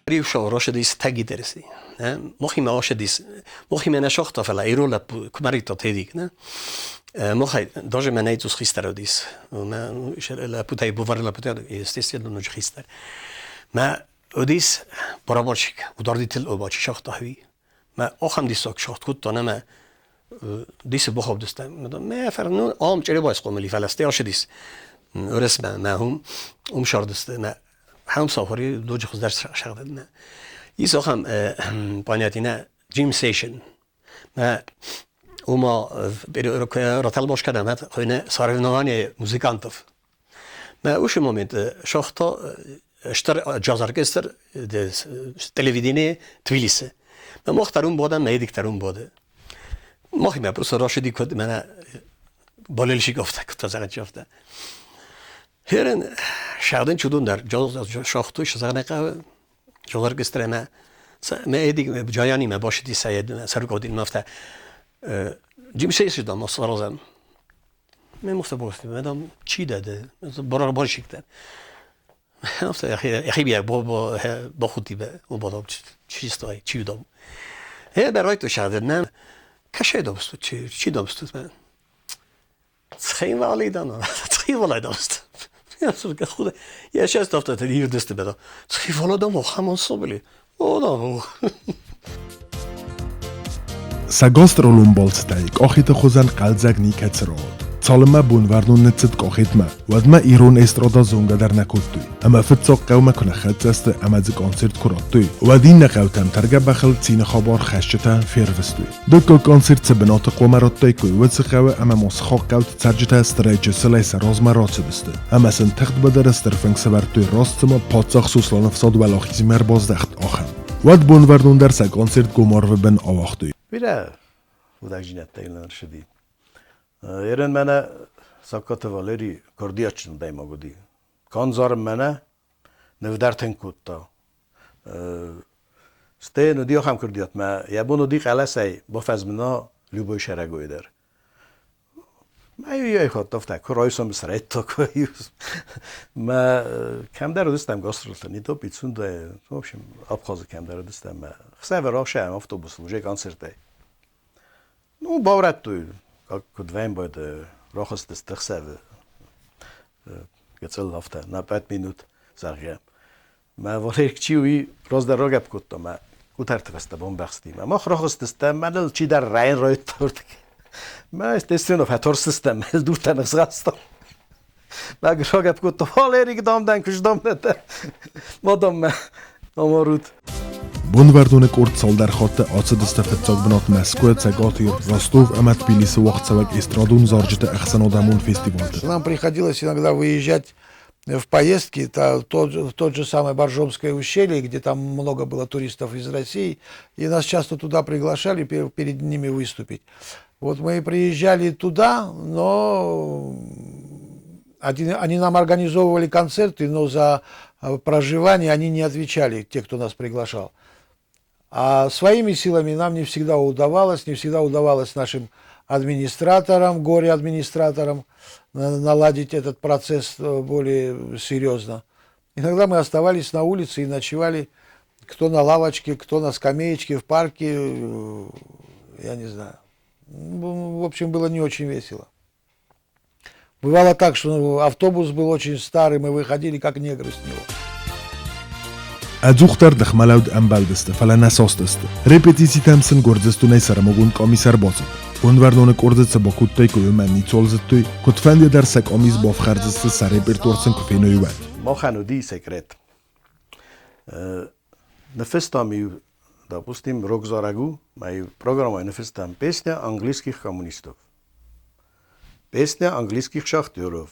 Рившо рашыдис тагидерси. Мохимӕ ашыдис, мохимӕ нӕ сагъта, фӕлӕ ирон лӕппу куы тедик, не? Мохай даже мӕнӕй цъус хистӕр уыдис. Лӕппутӕй бувар лӕппутӕ, естественно, ноджы хистӕр. Мӕ уыдис барабанщик, ударитель обачи сагъта хви. Мӕ ахӕм диссаг сагъд кодта, ӕмӕ дисы бахаудыстӕм. Мӕ фӕрнон ам чъребайы схъомыл и, фӕлӕ стӕй ашыдис Уырысмӕ, мӕ уым, уым сардысты, мӕ Хӕм сахури доджы хуыздӕр сагъдӕд. Ис ахӕм понятие нӕ gym session. Мӕ уыма ратӕлмац кӕнӕм хуыйны соревнование музыкантов. Мӕ уыцы момент сагъта стыр джаз-оркестр телевидение Тбилисы. Мӕ мах дӕр уым бадӕм, мӕ Эдик дӕр уым бады. Махимӕ просто рашыди куыд мӕнӕ болельщик афтӕ куыдта зӕгъӕн афтӕ. Херен шагдын чудон дӕр шахтой шызагънӕ хъӕуы жол оркестрӕмӕ мӕ Эдик Джаянимӕ башыди сӕ сӕргодин афтӕ Джимсей дам осаразам. Мӕ муфта бости, мадам чи дӕ ды? Барабанщик дӕн. Афтӕ йӕхи бирӕ бахудти бадам чистой чи дам. Е бӕройто шагдын нӕ кӕсӕй дамстут, чи дамстут мӕ. Цхинвали дам, Цхинвалай дамст. Я сейчас афтӕ ирдысты бӕда. Цхинвала дам ахӕм ансамбли. О, дам. Сӕ гастролон балцытӕй Къахеты хуызӕн хъӕлдзӕг никӕцы рауад. Цалынмӕ Бонвӕрнон ныццыд Къахетмӕ, уӕдмӕ ирон эстрада зонгӕ дӕр нӕ кодтой. Ӕмӕ фыццаг хъӕумӕ куы ныххӕццӕ сты ӕмӕ дзы концерт куы радтой, уӕд иннӕ хъӕутӕм тӕргӕ бӕхыл цины хабар хӕсджытӕ фервыстой. Дыккаг концерт цы бынаты хъуамӕ радтаиккой, уыцы хъӕуы ӕмӕ ма сыхаг хъӕуты цӕрджытӕ стырӕй чысылӕй сӕ размӕ рацыдысты ӕмӕ сын тыгъд быдыры стыр фынг сӕвӕрдтой раст цыма паддзах Сосланы фсад уӕлахизимӕ ӕрбаздӕхт, ахӕм. Уӕд Бонвӕрнон дӕр сӕ концерт гом арвы бын ауагътой. Бирӕ худӕгдзинӕдтӕ йыл ӕрцыди. Ерын мӕнӕ Сагкаты Валери курдиатджын адӕймаг уыди. Канд зарынмӕ нӕ, ныв дӕр тынг кодта. Стӕй йын уыди ахӕм курдиат, мӕ йӕ бон уыди хъӕлӕсӕй бафӕзмына любой сӕрӕгой дӕр. Мӕ хатт афтӕ куы райсом срайдта, куы мӕ кӕмдӕр уыдыстӕм гастролты, не то Пицундайы, в общем, Абхазы кӕмдӕр уыдыстӕм. Мӕ хсӕвы рахсӕм автобусыл уже концертӕй. Ну, баурӕдтой, как куыд вӕмбӕлд, рахызтысты хсӕвы гыццыл афтӕ, на 5 минут, зӕгъгӕ. Мӕ Валерик чи уый раздӕр рагӕпп кодта, мӕ къутӕрты фӕстӕ бамбӕхсти. Мӕ мах рахызтыстӕм, мӕныл чидӕр райын райдыдта. Мӕ, естественно, фӕтарстыстӕм, мӕ дуртӕ ныхсгъӕстам. Мӕ рагӕпп кодта, Валерик, дам, дӕн куыстам, ма дам мӕ амарут. Бонвӕрноны къорд цалдӕр хатты ацыдысты фыццаг бынат Мӕскуы, Цӕгат Ир, Ростов ӕмӕ Тбилисы уагъдцӕуӕг эстрадон зарджыты ӕхсӕнадӕмон фестивалты. Нам приходилось иногда выезжать в поездки, тот же самый Боржомское ущелье, где там много было туристов из России, и нас часто туда приглашали перед ними выступить. Вот мы приезжали туда, но они нам организовывали концерты, но за проживание они не отвечали, те, кто нас приглашал. А своими силами нам не всегда удавалось, не всегда удавалось нашим администраторам, горе-администраторам наладить этот процесс более серьезно. Иногда мы оставались на улице и ночевали кто на лавочке, кто на скамеечке в парке, я не знаю. В общем, было не очень весело. Бывало так, что автобус был очень старый, мы выходили как негры с него. Ӕдзухдӕр ныхмӕлӕуд ӕмбӕлдысты, фӕлӕ нӕ састысты. Репетицитӕм сын Гуырдзыстонӕй сӕрмагонд къамис ӕрбацыд. Бонвӕрноны къорды цы бакодтой, уымӕн ницуал зыдтой, куыдфӕнды дӕр сӕ къамис бафхӕрдзысты, сӕ репертуар сын куы феной, уӕд. Махӕн уыди секрет. Ныффыстам-иу, допустим, рок-зарӕг у, мӕ программӕйы ныффыстам песня английских коммунистов, песня английских шахтеров,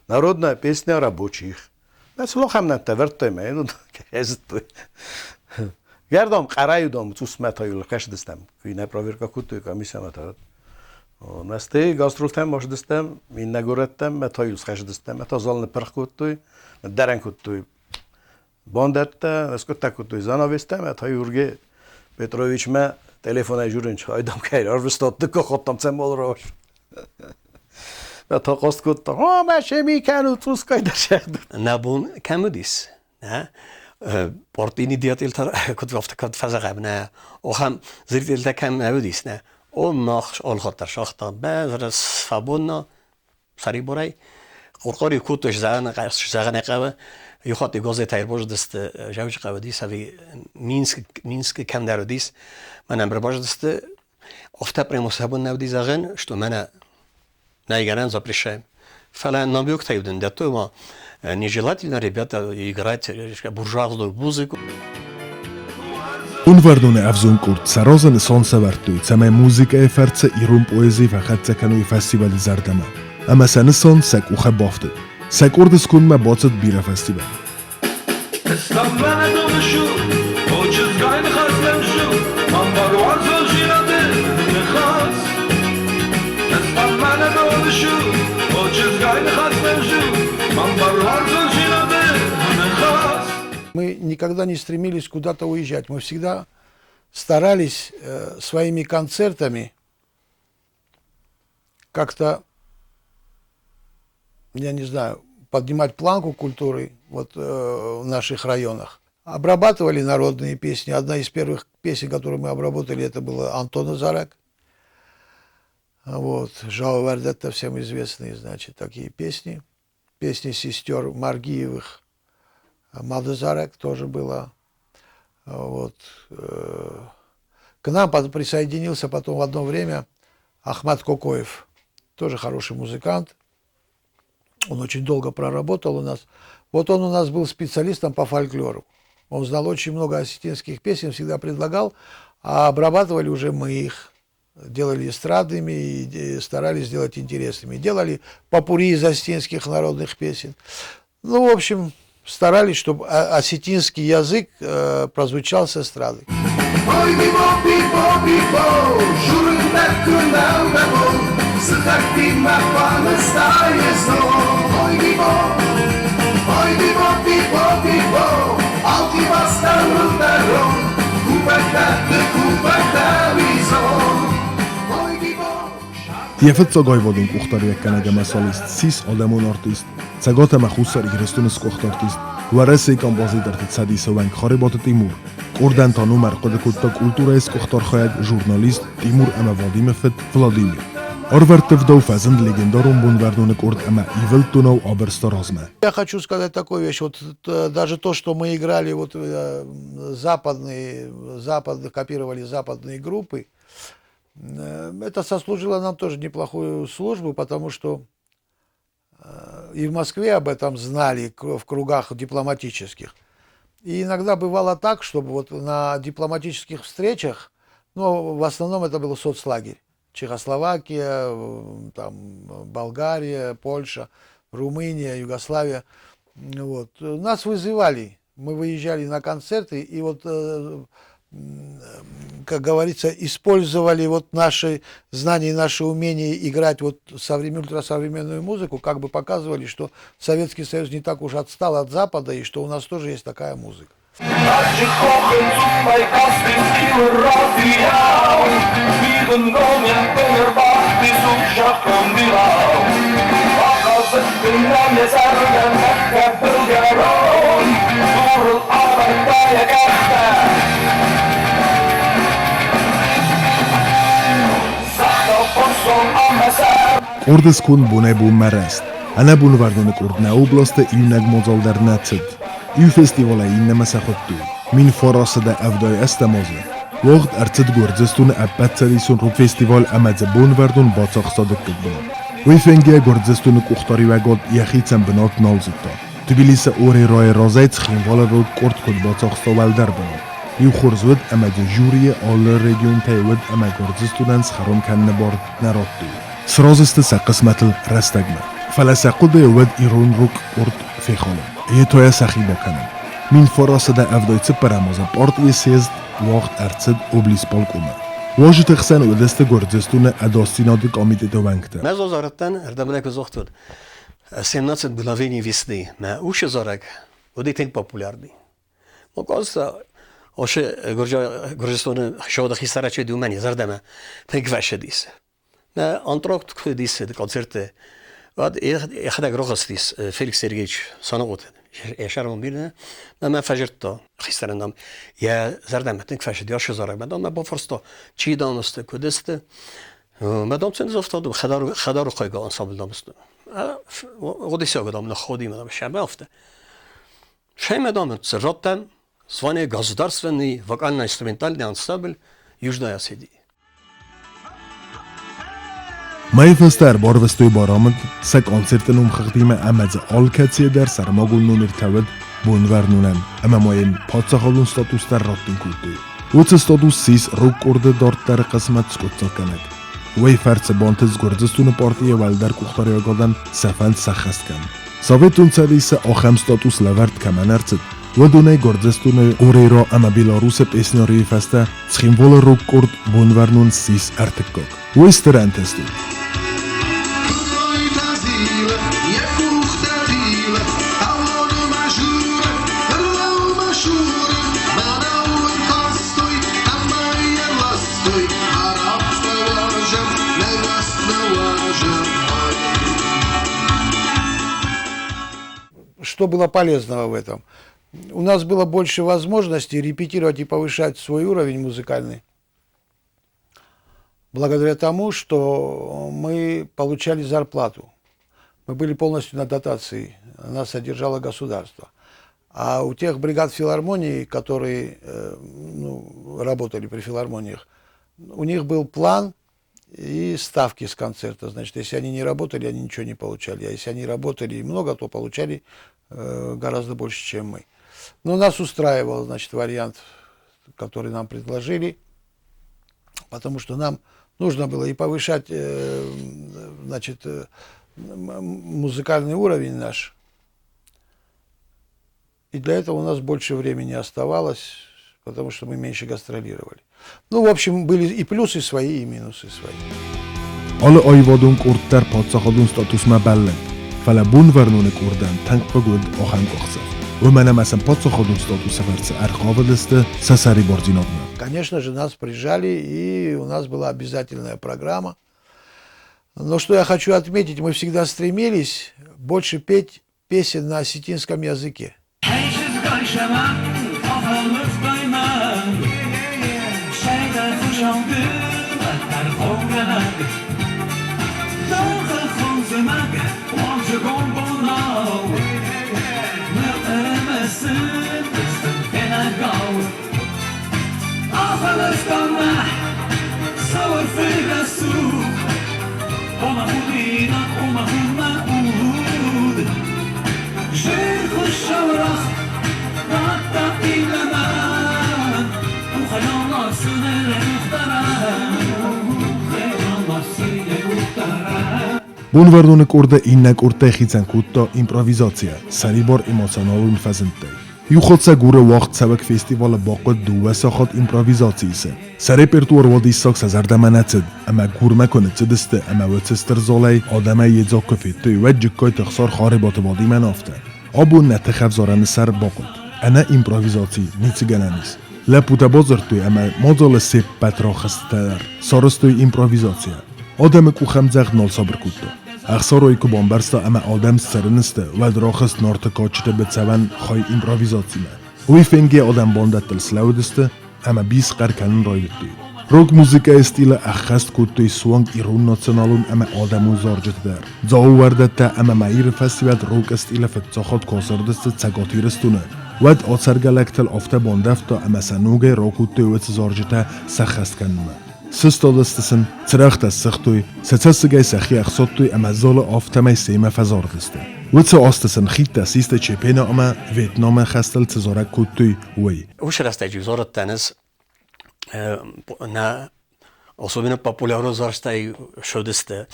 народная песня рабочих. Мӕ сылохӕм нӕмттӕ вӕрдтой мӕ, ну, зыдтой. Гӕрдом къарайудом цъусмӕ та-иу кӕсыдыстӕм, куы нӕ проверка кодтой комиссиямӕ та. Мӕ гастролтӕм ацыдыстӕм, иннӕ горӕттӕм, мӕ та-иу схӕсыдыстӕм, мӕ та зал ныппырх кодтой, дӕрӕн кодтой бандӕттӕ, скъуыдтӕ кодтой занавестӕ, мӕ та Юрге Петровичмӕ телефонӕй журын айдам кӕй ӕрвыстат, дыккаг цӕмӕл рауас. Мӕ та хъаст кодта, о, мӕ шеми кӕнут, цъускай дӕр сӕгъдут. Нӕ бон кӕм уыдис, нӕ портини диатилтӕ куыд афтӕ куыд фӕзӕгъӕм, нӕ охӕм зрительтӕ кӕм нӕ уыдис, нӕ о мах алхатт сагъта бӕ свободно сӕрибарӕй. Къуркъори кодтой зӕгъӕн хъӕуы, иухатт газетӕй ӕрбазыдысты Дзӕуджыхъӕуы уыдис ӕви Минск, Минскы кӕмдӕр уыдис. Мӕнӕн ӕрбазыдысты, афтӕ прямо сӕ бон нӕ уыди зӕгъӕн, что мӕнӕ нӕй гӕнӕн запрещаем. Фӕлӕ намёктӕ-иу дын дӕттой, ма нежелательно, ребята, играть буржуазную музыку. Бонвӕрноны ӕвзонг къорд сӕ разы нысан сӕвӕрдтой, цӕмӕй музыкӕйы фӕрцы ирон поэзи фӕхӕццӕ кӕной фӕсивӕды зӕрдӕмӕ. Ӕмӕ сӕ нысан сӕ къухы бафтыд. Сӕ къорды скондмӕ бацыд бирӕ фӕсивӕд. Мы никогда не стремились куда-то уезжать. Мы всегда старались своими концертами как-то, я не знаю, поднимать планку культуры вот, в наших районах. Обрабатывали народные песни. Одна из первых песен, которую мы обработали, это была Антона Зарак. Вот. Жао Вардетта, всем известные, значит, такие песни. Песни сестер Маргиевых. Мада Зарак тоже была. Вот. К нам присоединился потом в одно время Ахмат Кокоев, тоже хороший музыкант. Он очень долго проработал у нас. Вот он у нас был специалистом по фольклору. Он знал очень много осетинских песен, всегда предлагал, а обрабатывали уже мы их. Делали эстрадными и старались сделать интересными. Делали попурри из осетинских народных песен. Ну, в общем, старались, чтобы осетинский язык прозвучал с эстрады. Йӕ фыццаг аивадон къухдариуӕггӕнӕг ӕмӕ солист ссис адӕмон артист, Цӕгат ӕмӕ Хуссар Ирыстоны сгуыхт артист, Уӕрӕсейы композиторты цӕдисы уӕнг Харебаты Тимур. Къордӕн та ном ӕрхъуыды кодта культурӕйы сгуыхт архайӕг, журналист Тимур ӕмӕ Вадимы фыд Владимир. Арвӕрттывдау фӕзынд легендарон Бонвӕрноны къорд ӕмӕ ивылд донау абырста размӕ. Я хочу сказать такую вещь. Вот даже то, что мы играли вот западные, западные, копировали западные группы, это сослужило нам тоже неплохую службу, потому что и в Москве об этом знали в кругах дипломатических. И иногда бывало так, чтобы вот на дипломатических встречах, ну, в основном это был соцлагерь, Чехословакия, там, Болгария, Польша, Румыния, Югославия. Вот. Нас вызывали, мы выезжали на концерты, и вот, как говорится, использовали вот наши знания и наши умения играть вот ультрасовременную музыку, как бы показывали, что Советский Союз не так уж отстал от Запада, и что у нас тоже есть такая музыка. Къорды сконд бонӕй-бонмӕ рӕзт. Ӕнӕ Бонвӕрноны къорд нӕ областы иунӕг мадзал дӕр нӕ цыд. Иу фестивалӕй иннӕмӕ сӕ хуыдтой. 1978 азы уагъд ӕрцыд Гуырдзыстоны ӕппӕтцӕдисон рок-фестиваль ӕмӕ дзы Бонвӕрнон бацахста дыккаг бынат. Уый фенгӕйӕ Гуырдзыстоны къухдариуӕгад йӕхицӕн бынат нал зыдта. Тбилисы Орерайы разӕй Цхинвалы рок-къорд куыд бацахста уӕлдӕр бынат. Иу хорз уыд ӕмӕ дзы жюрийы алы регионтӕй уыд ӕмӕ Гуырдзыстонӕн схӕром кӕныны бар нӕ радтой. Сразы сты сӕ хъысмӕтыл рӕстӕгмӕ. Фӕлӕ сӕ хъуыдыйы уыд ирон рок-къорд фехалын, йе та йӕ сӕхи бакӕнын. 1974 азы партийы съезд уагъд ӕрцыд облисполкомы. Уазджыты хсӕн уыдысты Гуырдзыстоны ӕдасдзинады комитеты уӕнгтӕ. Мӕ зазарыдтӕн, ӕрдӕбонӕй куы загътон, 17 мгновений весны. Мӕ усы зарӕг уыди тынг популярный. Оказывается, оши Гурджистоны хицауады хистӕрачы думӕн зӕрдӕмӕ тынг фӕсыдис. Мӕ антракт куы уыдис концерты, уӕд йӕхӕдӕг рахызтис Феликс Сергеевич Санагъоты йӕ сӕрмон бирӕ, ӕмӕ фӕзырдта хистӕрӕн, дам, йӕ зӕрдӕмӕ тынг фӕсыд йӕ зарӕгмӕ, дам, мӕ бафарста, чи, дам, сты, куыд сты. Мӕ, дам, сын загъта, хӕдарухъайга ансамбль, дам, сты. Одиссега, дам, находим, дам, шӕмӕ афтӕ. Шӕмӕ, дам, радтам звание государственный вокально-инструментальный ансамбль Южной Осетии. Мӕйы фӕстӕ ӕрбарвыстой барамынд сӕ концерты номхыгъдимӕ ӕмӕ дзы алкӕцыйы дӕр сӕрмагонд номертӕ уыд Бонвӕрнонӕн ӕмӕ ма йын паддзахадон статус дӕр раттын кодтой. Уыцы статус ссис рок-къорды дарддӕры хъысмӕт скъуыддзаггӕнӕг. Уый фӕрцы бантыст Гуырдзыстоны партийы уӕлдӕр къухдариуӕгадӕн сӕ фӕнд сӕххӕст кӕнын. Советон Цӕдисы ахӕм статус лӕвӕрд кӕмӕн ӕрцыд, уыдонӕй Гуырдзыстоны Ореро ӕмӕ Беларусы песнярийы фӕстӕ Цхинвалы рок-къорд Бонвӕрнон ссис ӕртыккаг. Уый стыр ӕнтыст у. Что было полезного в этом? У нас было больше возможностей репетировать и повышать свой уровень музыкальный, благодаря тому, что мы получали зарплату. Мы были полностью на дотации, нас содержало государство. А у тех бригад филармонии, которые ну, работали при филармониях, у них был план и ставки с концерта. Значит, если они не работали, они ничего не получали. А если они работали и много, то получали гораздо больше, чем мы. Но нас устраивал, значит, вариант, который нам предложили, потому что нам нужно было и повышать, значит, музыкальный уровень наш. И для этого у нас больше времени оставалось, потому что мы меньше гастролировали. Ну, в общем, были и плюсы свои, и минусы свои. Алы аивадон къорд дӕр паддзахадон статусмӕ бӕллыд, фӕлӕ Бонвӕрноны къордӕн тынг хъыг уыд ахӕм къахдзӕф. Уымӕн ӕмӕ сын паддзахадон статусы фӕрцы ӕрхъавыдысты сӕ сӕрибардзинадмӕ. Конечно же, нас прижали, и у нас была обязательная программа. Но что я хочу отметить, мы всегда стремились больше петь песен на осетинском языке. Фӕлӕ цӕуы О мӕ худинаг, о мӕ хур, мӕ уд. Зырхуыссӕуӕрӕх радта иннӕмӕн. Бонвӕрноны къорды иннӕ къордтӕй хицӕн кодта импровизацийӕ, сӕрибар эмоционалон фӕзындтӕй. Иу хатт сӕ Гуры уагъдцӕуӕг фестивалы бахъуыд дыууӕ сахат импровизаци исын. Сӕ репертуар уадиссаг сӕ зӕрдӕмӕ нӕ цыд, ӕмӕ Гурмӕ куы ныццыдысты ӕмӕ уыцы стыр залӕй адӕмӕй йедзаг куы федтой, уӕд Джыккайты Ӕхсар Харебаты Вадимӕн афтӕ: Абон нӕ тыхӕвзарӕны сӕр бахъуыд. Ӕнӕ импровизаци ницы гӕнӕн ис. Лӕппутӕ бадзырдтой ӕмӕ мадзалы се ппӕт рахызтытӕ дӕр сарӕзтой импровизацийӕ. Адӕмы къухӕмдзӕгъд нал сабыр кодта. Ӕхсарой куы бамбӕрста ӕмӕ адӕм сцӕрын сты, уӕд рахызт Нарты кадджыты быцӕуӕн хай импровизацимӕ. Уый фенгӕ адӕм бандӕттыл слӕууыдысты ӕмӕ бис хъӕр кӕнын райдыдтой. Рок-музыкӕйы стилы ӕххӕст кодтой суанг ирон националон ӕмӕ адӕмон зарджыты дӕр. Дзауы уӕрдӕттӕ ӕмӕ ма Иры фӕсивӕд рок-ы стилы фыццаг хатт куы ацардысты Цӕгат Ирыстоны, уӕд ацӕргӕ лӕгтыл афтӕ бандӕвта ӕмӕ сӕ ногӕй ракодтой уыцы зарджытӕ сӕххӕст кӕнынмӕ. Сыстадысты сын, цырӕгътӕ ссыгътой, сӕ цӕссыгӕй сӕхи ӕхсадтой ӕмӕ залы афтӕмӕй семӕ фӕзардысты. Уыцы азты сын хидтӕ систы Чепена ӕмӕ Вьетнамы хӕстыл цы зарӕг кодтой, уый. Уыцы рӕстӕджы зарыдтӕн ӕз нӕ особенно популярон зарджытӕй шодысты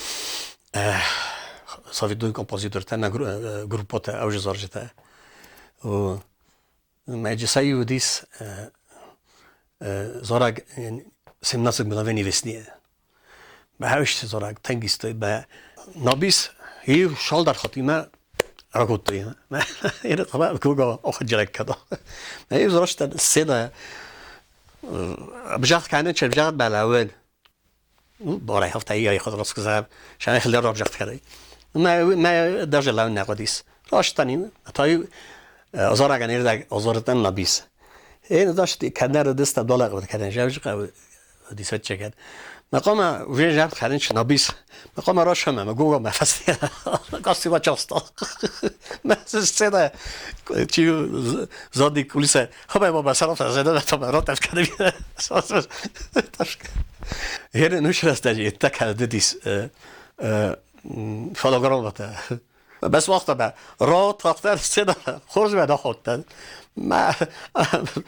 советон композитортӕ ӕмӕ группӕтӕ ӕвзӕр зарджытӕ. Мӕ уыдис зарӕг 17 мгновений весны. Бӕхӕвсты зарӕг тангисты бӕ набис и шалдар хатима ракодтой. Это хабар куга охджерек када. Мӕ зарашта сцена бжах кӕнын чи бжах бӕлӕуын. Барай хафта и ход рассказал. Шана хилдер бжах кӕнын. Мӕ мӕ даже лӕун нӕ годис. Раштанин, тай зараган ирдаг озорытан набис. Эн дашти кӕнӕр дыста долаг кӕнӕн жавжка дисветчеген. Мaqama уже жав кӕнын набис. Мaqama рашама ма гуга ма фасти. Касива часто. Ма сцена чи задний кулиса. Хабай баба сарафа зеда там ротав кӕнын. Херен уш рӕстӕджы иттӕ дис фонограмматӕ. Бes вахта бӕ рот вахта сцена хорз мӕ нахоттӕн. Мӕ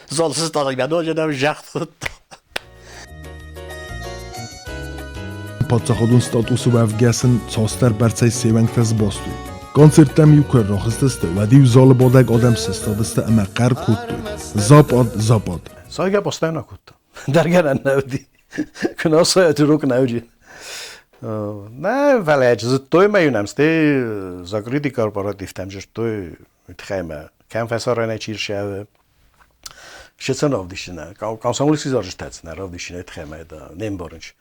золсыз тагы мӕ ноджы нӕм жахт Паддзахадон статусы уӕвгӕ сын цасдӕр бӕрцӕй се уӕнгтӕ сбастой. Концерттӕм-иу куы рахызтысты, уӕд-иу залы бадӕг адӕм сыстадысты ӕмӕ хъӕр кодтой: «Запад, Запад!» Сайгӕ постоянно кодта. Дӕргӕнӕн нӕ уыди. Куы нӕ сайӕт урок нӕ уыди. Нӕ, фӕлӕ зыдтой мӕ иу нӕм стӕй закрытый корпоративтӕм зыдтой тыххӕй мӕ кӕм фӕсарӕнӕй чи рсӕвы. Се равдисынӕ. Комсомольский зарджытӕ нӕ равдисынӕ тыххӕй мӕ это не мбарынч.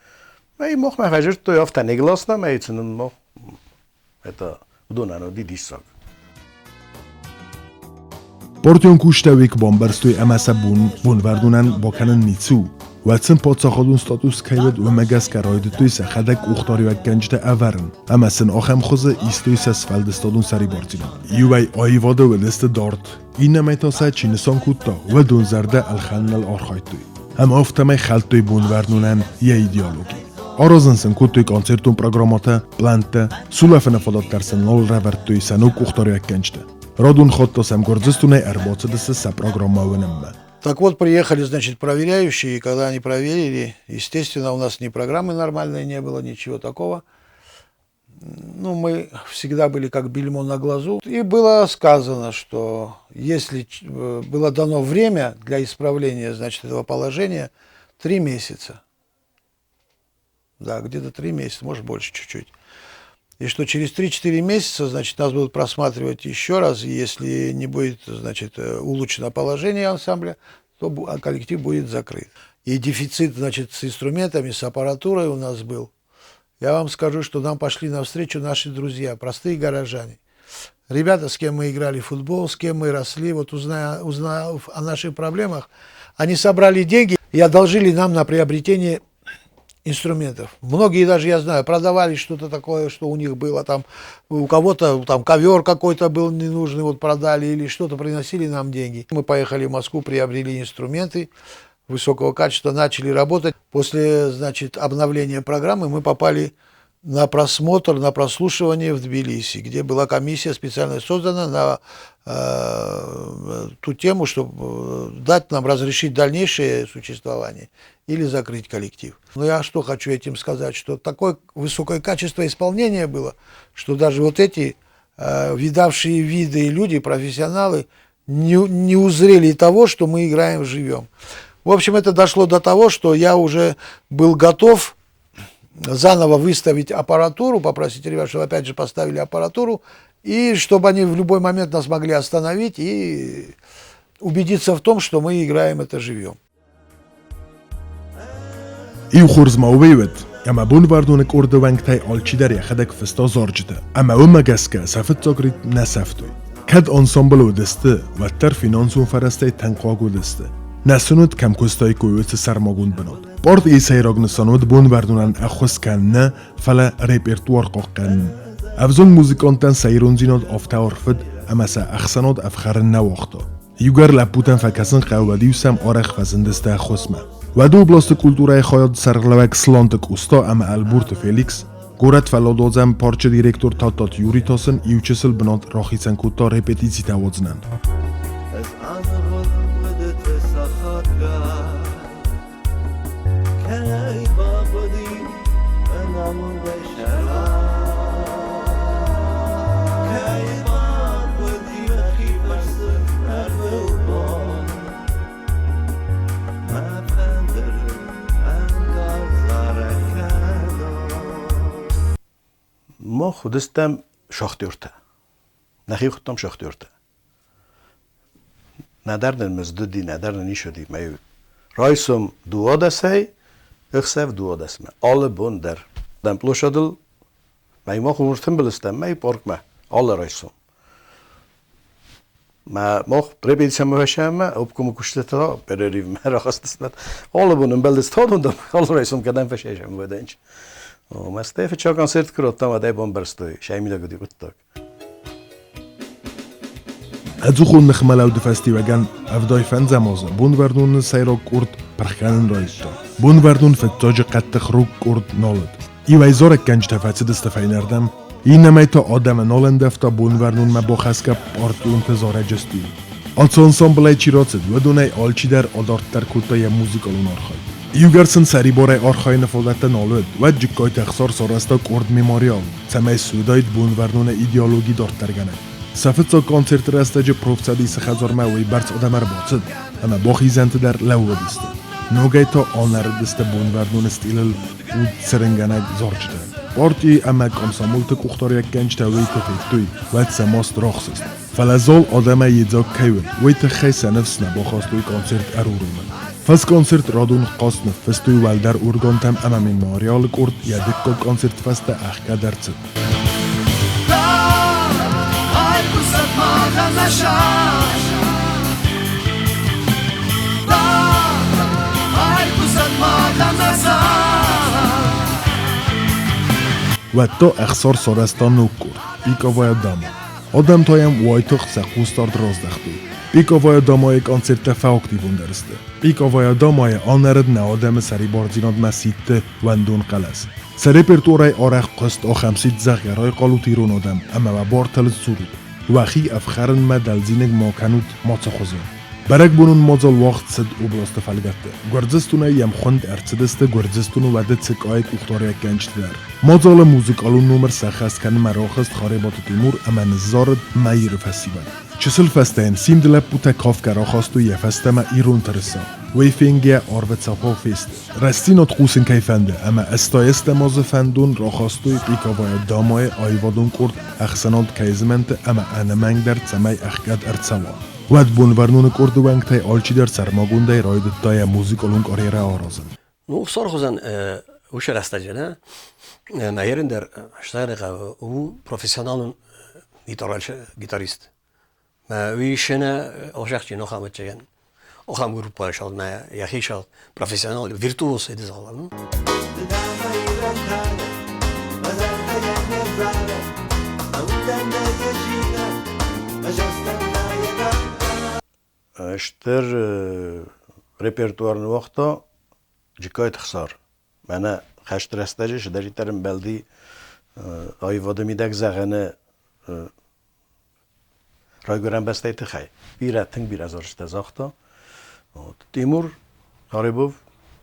Мӕ мохмӕ фӕзырдтой афтӕ негласно мӕ цын мох это уыдонӕн уыди диссаг. Партион кустӕуи куы бамбӕрстой ӕмӕ сӕ бон бонвӕрнонӕн бакӕнын ницы у, уӕд сын паддзахадон статус кӕй уыд, уымӕ гӕсгӕ райдыдтой сӕхӕдӕг къухдариуӕггӕнджытӕ ӕвӕрын ӕмӕ сын ахӕм хуызы истой сӕ сфӕлдыстадон сӕрибардзинад. Иуӕй аивады уыдысты дард, иннӕмӕй та сӕ чи нысан кодта, уыдон зӕрдӕ ӕлхӕныныл архайдтой. Ӕмӕ афтӕмӕй хӕлдтой бонвӕрнонӕн йӕ идеологи. Аразын сын кодтой концертон программӕтӕ, пълӕнттӕ, сулӕфыны фадат дӕр сын нал равӕрдтой сӕ ног къухдариуӕггӕнджытӕ. Радон хатт та сӕм Гуырдзыстонӕй ӕрбацыдысты сӕ программӕ уынынмӕ. Так вот, приехали, значит, проверяющие, и когда они проверили, естественно, у нас ни программы нормальной не было, ничего такого. Ну, мы всегда были как бельмо на глазу. И было сказано, что если было дано время для исправления, значит, этого положения, 3 месяца. Да, где-то 3 месяца, может, больше чуть-чуть. И что через 3-4 месяца, значит, нас будут просматривать еще раз, и если не будет, значит, улучшено положение ансамбля, то коллектив будет закрыт. И дефицит, значит, с инструментами, с аппаратурой у нас был. Я вам скажу, что нам пошли навстречу наши друзья, простые горожане. Ребята, с кем мы играли в футбол, с кем мы росли, вот узнав о наших проблемах, они собрали деньги и одолжили нам на приобретение инструментов. Многие даже, я знаю, продавали что-то такое, что у них было там, у кого-то там ковер какой-то был ненужный, вот продали или что-то, приносили нам деньги. Мы поехали в Москву, приобрели инструменты. Высокого качества начали работать. После, значит, обновления программы мы попали на просмотр, на прослушивание в Тбилиси, где была комиссия специально создана на ту тему, чтобы дать нам разрешить дальнейшее существование или закрыть коллектив. Но я что хочу этим сказать, что такое высокое качество исполнения было, что даже вот эти видавшие виды люди, профессионалы, не узрели того, что мы играем живьем. В общем, это дошло до того, что я уже был готов заново выставить аппаратуру, попросить ребят, чтобы опять же поставили аппаратуру, и чтобы они в любой момент нас могли остановить и убедиться в том, что мы играем это живьем. Иу хорз ма уый уыд, ӕмӕ Бонвӕрноны къорды уӕнгтӕй алчидӕр йӕхӕдӕг фыста зарджытӕ, ӕмӕ уымӕ гӕсгӕ сӕ фыццаг ритм нӕ сӕфтой. Кӕд ансамблы уыдысты, уӕддӕр финансон фӕрӕзтӕй тынг хъуаг уыдысты. Нӕ сын уыд, кӕм куыстаиккой, уыцы сӕрмагонд бынат. Партийы сӕйраг нысан уыд Бонвӕрнонӕн ӕххуыс кӕнын нӕ, фӕлӕ репертуар хъахъхъӕнын. Ӕвзонг музыканттӕн сӕ ирондзинад афтӕ арф уыд, ӕмӕ сӕ ӕхсӕнад ӕфхӕрын нӕ уагъта. Иугӕр лӕппутӕн фӕкӕсын хъӕуы, уӕд-иу сӕм арӕх фӕзындысты ӕххуысмӕ. Уӕды областы культурӕйы хайады сӕргълӕууӕг Сланты Къоста ӕмӕ Ӕлборты Феликс, горӕт фӕлладуадзӕн парчы директор Тадтаты Юри та сын иу чысыл бынат рахицӕн кодта репетицитӕ уадзынӕн. Ӕз аныгъуылын хъуыдыты сахатгай, Кӕй бахъуыди ӕнамондӕй сӕрӕн, Кӕй бахъуыди мӕхи фӕрцы ӕрвылбон, Мӕ фӕндырыл ӕнкъард зарӕг кӕнон. Мах уыдыстӕм шахтертӕ. Нӕхи хуыдтам шахтертӕ. Нӕдӕр нын мызд уыди, нӕдӕр нын ис уыди. Мӕ райсом дыууадӕсӕй ӕхсӕв дыууадӕсмӕ, алы бон дӕр. Дӕн площадыл мӕ мах ӕртымбыл стӕм мӕ паркмӕ алы райсом. Мӕ мах репетицияма фӕсӕммӕ, обкомы куыстытӕ перерывмӕ рахастыстӕм. Алы бон ӕмбӕлдыстадон дӕр алы райсом кӕдӕм фӕсӕсӕм уӕдӕнч. Мӕ стӕй фыццаг концерт куы радтам, уӕдӕй бамбӕрстой, сӕ мидӕг уыди хъуыддаг. Ӕдзухон ныхмӕлӕуды фӕстиуӕгӕн 75-ӕм азы Бонвӕрноны сӕйраг къорд пырх кӕнын райдыдта. Бонвӕрнон фыццаджы хъӕддых рог къорд нал уыд. Иуӕй зарӕггӕнджытӕ фӕцыдысты фӕйнӕрдӕм, иннӕмӕй та адӕмы нал ӕндӕвта Бонвӕрнонмӕ бахӕсгӕ партионты зарӕджы стиль. Ацы ансамблӕй чи рацыд, уыдонӕй алчидӕр адарддӕр кодта йӕ музыкалон архайд. Иугӕр сын сӕрибарӕй архайыны фадӕттӕ нал уыд, уӕд Джыккайты Ӕхсар сарӕзта къорд «Мемориал», цӕмӕй суыдаид Бонвӕрноны идеологи дарддӕргӕнӕг. Сӕ фыццаг концерты рӕстӕджы профцӕдисы хӕдзармӕ уыйбӕрц адӕм ӕрбацыд, ӕмӕ бахизӕнты дӕр лӕууыдысты. Ногӕй та анӕрыдысты Бонвӕрноны стилыл удцырынгӕнӕг зарджытӕ. Партийы ӕмӕ комсомолты къухдариуӕггӕнджытӕ уый куы федтой, уӕд сӕ маст рахсыст. Фӕлӕ зал адӕмӕй йедзаг кӕй уыд, уый тыххӕй сӕ ныфс нӕ бахастой концерт ӕруромын. Фӕсконцерт радон хъазт ныффыстой уӕлдӕр органтӕм ӕмӕ мемориалы къорд йӕ дыккаг концерт фӕстӕ ӕхгӕд ӕрцыд. Айхъуысӕд махӕн нӕ Айхъуысӕд махӕн нӕ Уӕд та Ӕхсар сарӕзта ног къорд «Пиковая дама». Адӕм та йӕм уайтагъд сӕ хъусдард раздӕхтой. Пиковая дамайы концерттӕ фӕактивондӕр сты. Пиковая дамайы анӕрыд нӕ адӕмы сӕрибардзинадмӕ сидты уӕндон хъӕлӕс. Сӕ репертуарӕй арӕх хъуыст ахӕм сидт, зӕгъгӕ, райхъалут ирон адӕм ӕмӕ уӕ бартыл сдзурут, уӕхи ӕфхӕрынмӕ дӕлдзиныг ма кӕнут мацы хуызы. Бӕрӕгбонон мадзал уагъд цыд областы фӕлгӕтты. Гуырдзыстонӕй йӕм хуынд ӕрцыдысты Гуырдзыстоны уӕды ЦК-йы къухдариуӕггӕнджытӕ дӕр. Мадзалы музыкалон номыр сӕххӕст кӕнынмӕ рахызт Харебаты Тимур ӕмӕ ныззарыд Мӕиры фӕсивӕд. Чысыл фӕстӕ йын симды лӕппутӕ кафгӕ рахастой йӕ фӕстӕмӕ ирон тырыса. Уый фенгӕйӕ арвы цӕфау фесты. Рӕстдзинад хъусын кӕй фӕнды ӕмӕ ӕстайӕстӕм азы фӕндон рахастой Пиковая дамайы аивадон къорд ӕхсӕнад кӕй змӕнты ӕмӕ ӕнӕмӕнгдӕр цӕмӕй ӕхгӕд ӕрцӕуа. Уӕд Бонвӕрноны къорды уӕнгтӕй алчидӕр сӕрмагондӕй райдыдта йӕ музыкалон карьерӕ аразын. Ну, сорхуызӕн уыцы рӕстӕджы нӕ мӕ ерын дӕр стайрӕгъӕ у профессионалон гитарист. Мӕ уый сӕнӕ охсӕхджын охамӕччӕгӕн. Охам группа шал мӕ йӕхи шал профессионал виртуоз еді зала. Стыр Репертуар ныууагъта Джыккайты Хсар. Мӕнӕ хӕсты рӕстӕджы цыдӕриддӕр ӕмбӕлди аивады мидӕг зӕгъӕны райгуырӕн бӕстӕйы тыххӕй. Бирӕ, тынг бирӕ зарджытӕ загъта. Вот. Тимур Харибов,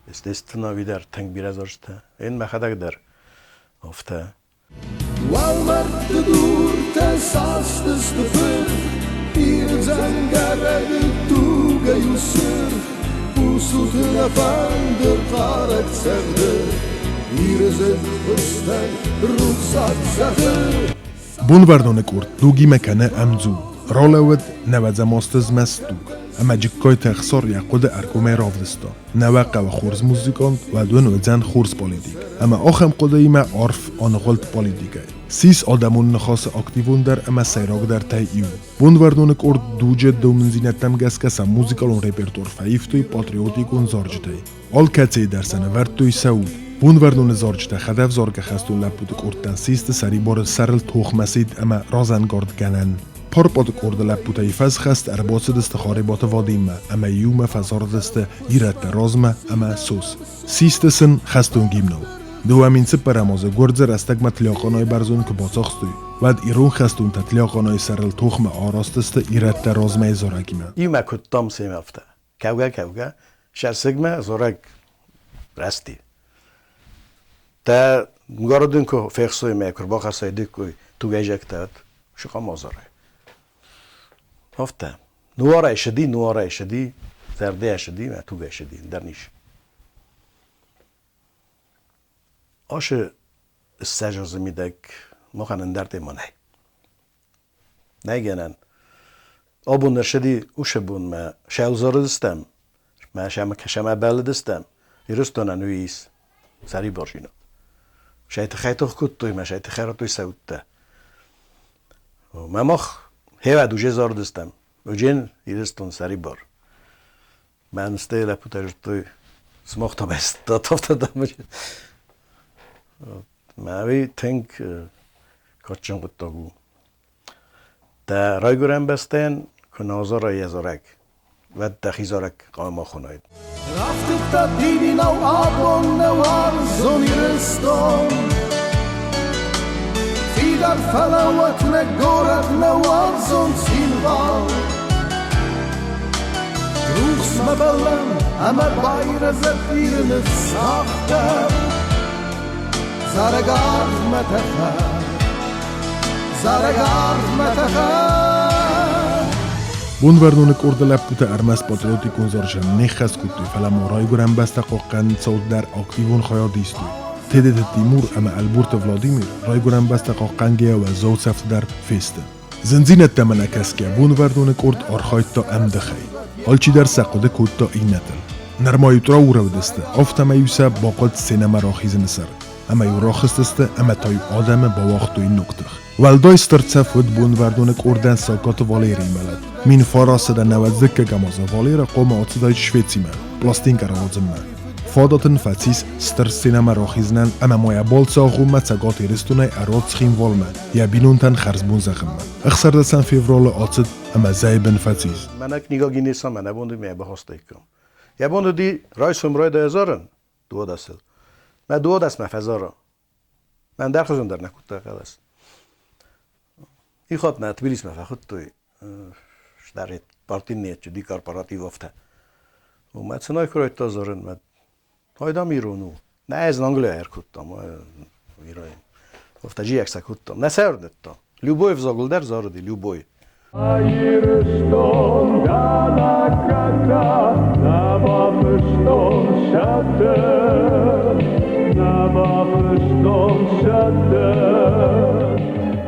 естественно, уый дӕр тынг бирӕ зарджытӕ. Эн мӕхӕдӕг дӕр афтӕ. Уӕлмӕрдты дуртӕ састысты фырх, Иры дзӕнгӕрӕгы тугӕй у сырх. Хъусут нӕ фӕндыр хъарӕг цӕгъды, Иры зыдхуызтӕн рухсаг зӕгъы. Бонвӕрноны къорд дугимӕ кӕны ӕмдзу. Ралӕууыд нӕуӕдзӕм азты змӕст дуг, ӕмӕ Джыккайты Ӕхсар йӕ хъуыды ӕргомӕй равдыста: Нӕуӕг хъӕуы хорз музыкант, уӕд уын уыдзӕн хорз политик. Ӕмӕ ахӕм хъуыдыимӕ арф аныгъуылд политикӕйы. Ссис адӕмон ныхасы активондӕр ӕмӕ сӕйрагдӕртӕй иу. Бонвӕрноны къорд дуджы домындзинӕдтӕм гӕсгӕ сӕ музыкалон репертуар фӕивтой патриотикон зарджытӕй. Алкӕцыйы дӕр сӕ нывӕрдтой сӕ уд. Бонвӕрноны зарджытӕ хӕдӕвзаргӕ хӕстон лӕппуты къордтӕн систы сӕрибары сӕрыл тохмӕ сидт ӕмӕ разӕнгардгӕнӕн. Парпъаты къорды лӕппутӕй фӕсхӕст ӕрбацыдысты Харебаты Вадиммӕ ӕмӕ иумӕ фӕзарыдысты ирӕттӕ размӕ ӕмӕ сос. Систы сын хӕстон гимныл. 2004 азы гуырдзы рӕстӕгмӕ Тлиахъанайы бӕрзонд куы бацахстой, уӕд ирон хӕстонтӕ Тлиахъанайы сӕрыл тохмӕ араст сты ирӕттӕ размӕйы зарӕгимӕ. Иумӕ куыдтам семӕ афтӕ. Кӕугӕ-кӕугӕ, сӕрсыгмӕ дзорӕг рӕзти. Дӕ мгородын ку фехсой мӕ ку рбахӕссай диккой тугӕйзӕгтӕ сыкъамазарӕй. Афтӕ. Нуарӕй сыди, нуарӕй сыди, зӕрдӕйӕ сыди мӕ тугӕй сыди, ӕндӕр низ. Ашы ссӕдз азы мидӕг махӕн ӕндӕр темӕ нӕй. Нӕй гӕнӕн. Абон ӕрсыди уыцы бонмӕ сӕвзӕрдыстӕм, мӕ сӕмӕ бӕллыдыстӕм, Ирыстонӕн уый ис сӕрибарзинад. Сӕ тыхӕй тох кодтой мӕ сӕ тыхӕй радтой сӕ удтӕ. Мӕ мах хевӕд уже зардыстӕм, уджен Ирыстон сӕрибар. Мӕн стӕй лӕппутӕ зыдтой, сымах та бӕстӕ Мӕ тынг кадджын хъуыддаг у. Дӕ райгуырӕн бӕстӕйӕн куы нӕ азарай йӕ зарӕг, уӕд дӕхи зарӕг хъуамӕ хонай. Рафтыдта дидинау абон нӕ уарзон Ирыстон. Фидар фӕлӕууӕт нӕ горӕт, нӕ уарзон Цхинвал. Рухсмӕ бӕллӕм ӕмӕ байрӕзӕд Иры ныфс афтӕ. Зарӕг арвмӕ тӕха, зарӕг арвмӕ тӕха. Бонвӕрноны къорды лӕппутӕ ӕрмӕст патриотикон зарджытӕ не ххӕст кодтой, фӕлӕ ма райгуырӕн бӕстӕ хъахъхъӕныны цауты дӕр активон хайад истой. Тедеты Тимур ӕмӕ Ӕлборты Владимир райгуырӕн бӕстӕ хъахъхъӕнгӕйӕ уӕззау цӕфты дӕр фесты. Зындзинӕдтӕм ӕнӕкӕсгӕ Бонвӕрноны къорд архайдта ӕмдыхӕй. Алчидӕр сӕ хъуыды кодта иннӕтыл. Нырма-иу траурӕуыдысты, афтӕмӕй-иу сӕ бахъуыд сценӕмӕ рахизыны сӕр. Ӕмӕ-иу рахызтысты ӕмӕ та-иу адӕмы бауагътой ног тых. Уӕлдай стыр цӕф уыд Бонвӕрноны къордӕн Сагкаты Валерийы мӕлӕт. 1996 азы Валера хъуамӕ ацыдаид Швецимӕ, пластинкӕ рауадзынмӕ. Фадат ын фӕцис стыр сценӕмӕ рахизынӕн ӕмӕ ма йӕ балцы агъоммӕ Цӕгат Ирыстонӕй ӕрод Цхинвалмӕ, йӕ бинонтӕн хӕрзбон зӕгъынмӕ. 16 февралы ацыд ӕмӕ зӕйы бын фӕцис. Мӕнӕ книга Гиннеса мӕнӕ бон мӕ бахастаиккам. Йӕ бон уыди райсом райдайа зарын дуадӕсыл. Мӕ дуадӕсмӕ фӕзара. Мӕн дӕр хуызӕн дӕр нӕ кодта хъӕлӕс. Иу хатт мӕ Тбилисмӕ фӕхуыдтой, стӕрет партийный уыди корпоратив афтӕ. Мӕ цынай куы райдыдта зарын, мӕ Хайдам ирон у. Нӕ ӕз Английӕ ӕркодтам, ирон. Афтӕ джиаг сӕ кодтам. Нӕ сӕ ӕрдыдтам. Любой взагыл дӕр зарыди, любой. Ирыстон галаккӕгтӕ нӕ бафыстон сӕтты, нӕ бафыстон сӕтты.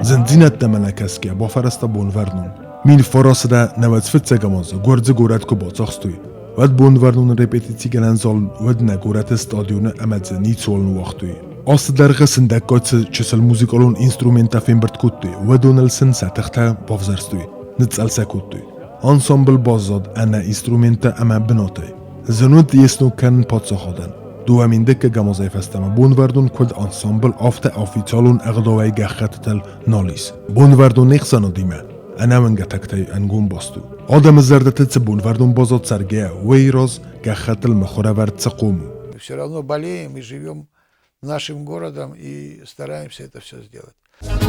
Зындзинӕдтӕм ӕнӕкӕсгӕ бафӕрӕзта Бонвӕрнон. 1995 азы Гуырдзы горӕт куы бацахстой, уӕд Бонвӕрнон репетицигӕнӕн зал уыд нӕ горӕты стадионы ӕмӕ дзы ницыуал ныууагътой. Ацы дӕргъы сындӕггай цы чысыл музыкалон инструменттӕ фембырд кодтой, уыдоныл сын сӕ тыхтӕ бавзӕрстой, ныцъцъӕл сӕ кодтой. Ансамбль баззад ӕнӕ инструменттӕ ӕмӕ бынатӕй. Зын уыд йе сног кӕнын паддзахадӕн. 2001 азӕй фӕстӕмӕ Бонвӕрнон куыд ансамбль, афтӕ официалон ӕгъдауӕй гӕххӕттытыл нал ис. Бонвӕрнон не хсӕнадимӕ ӕнӕуынгӕ тӕгтӕй ӕнгом баст у. Адӕмы зӕрдӕты цы Бонвӕрнон баззад цӕргӕйӕ, уый раз гӕххӕттыл мыхуырӕвӕрд цы хъом у. Все равно болеем и живем нашим городом и стараемся это все сделать.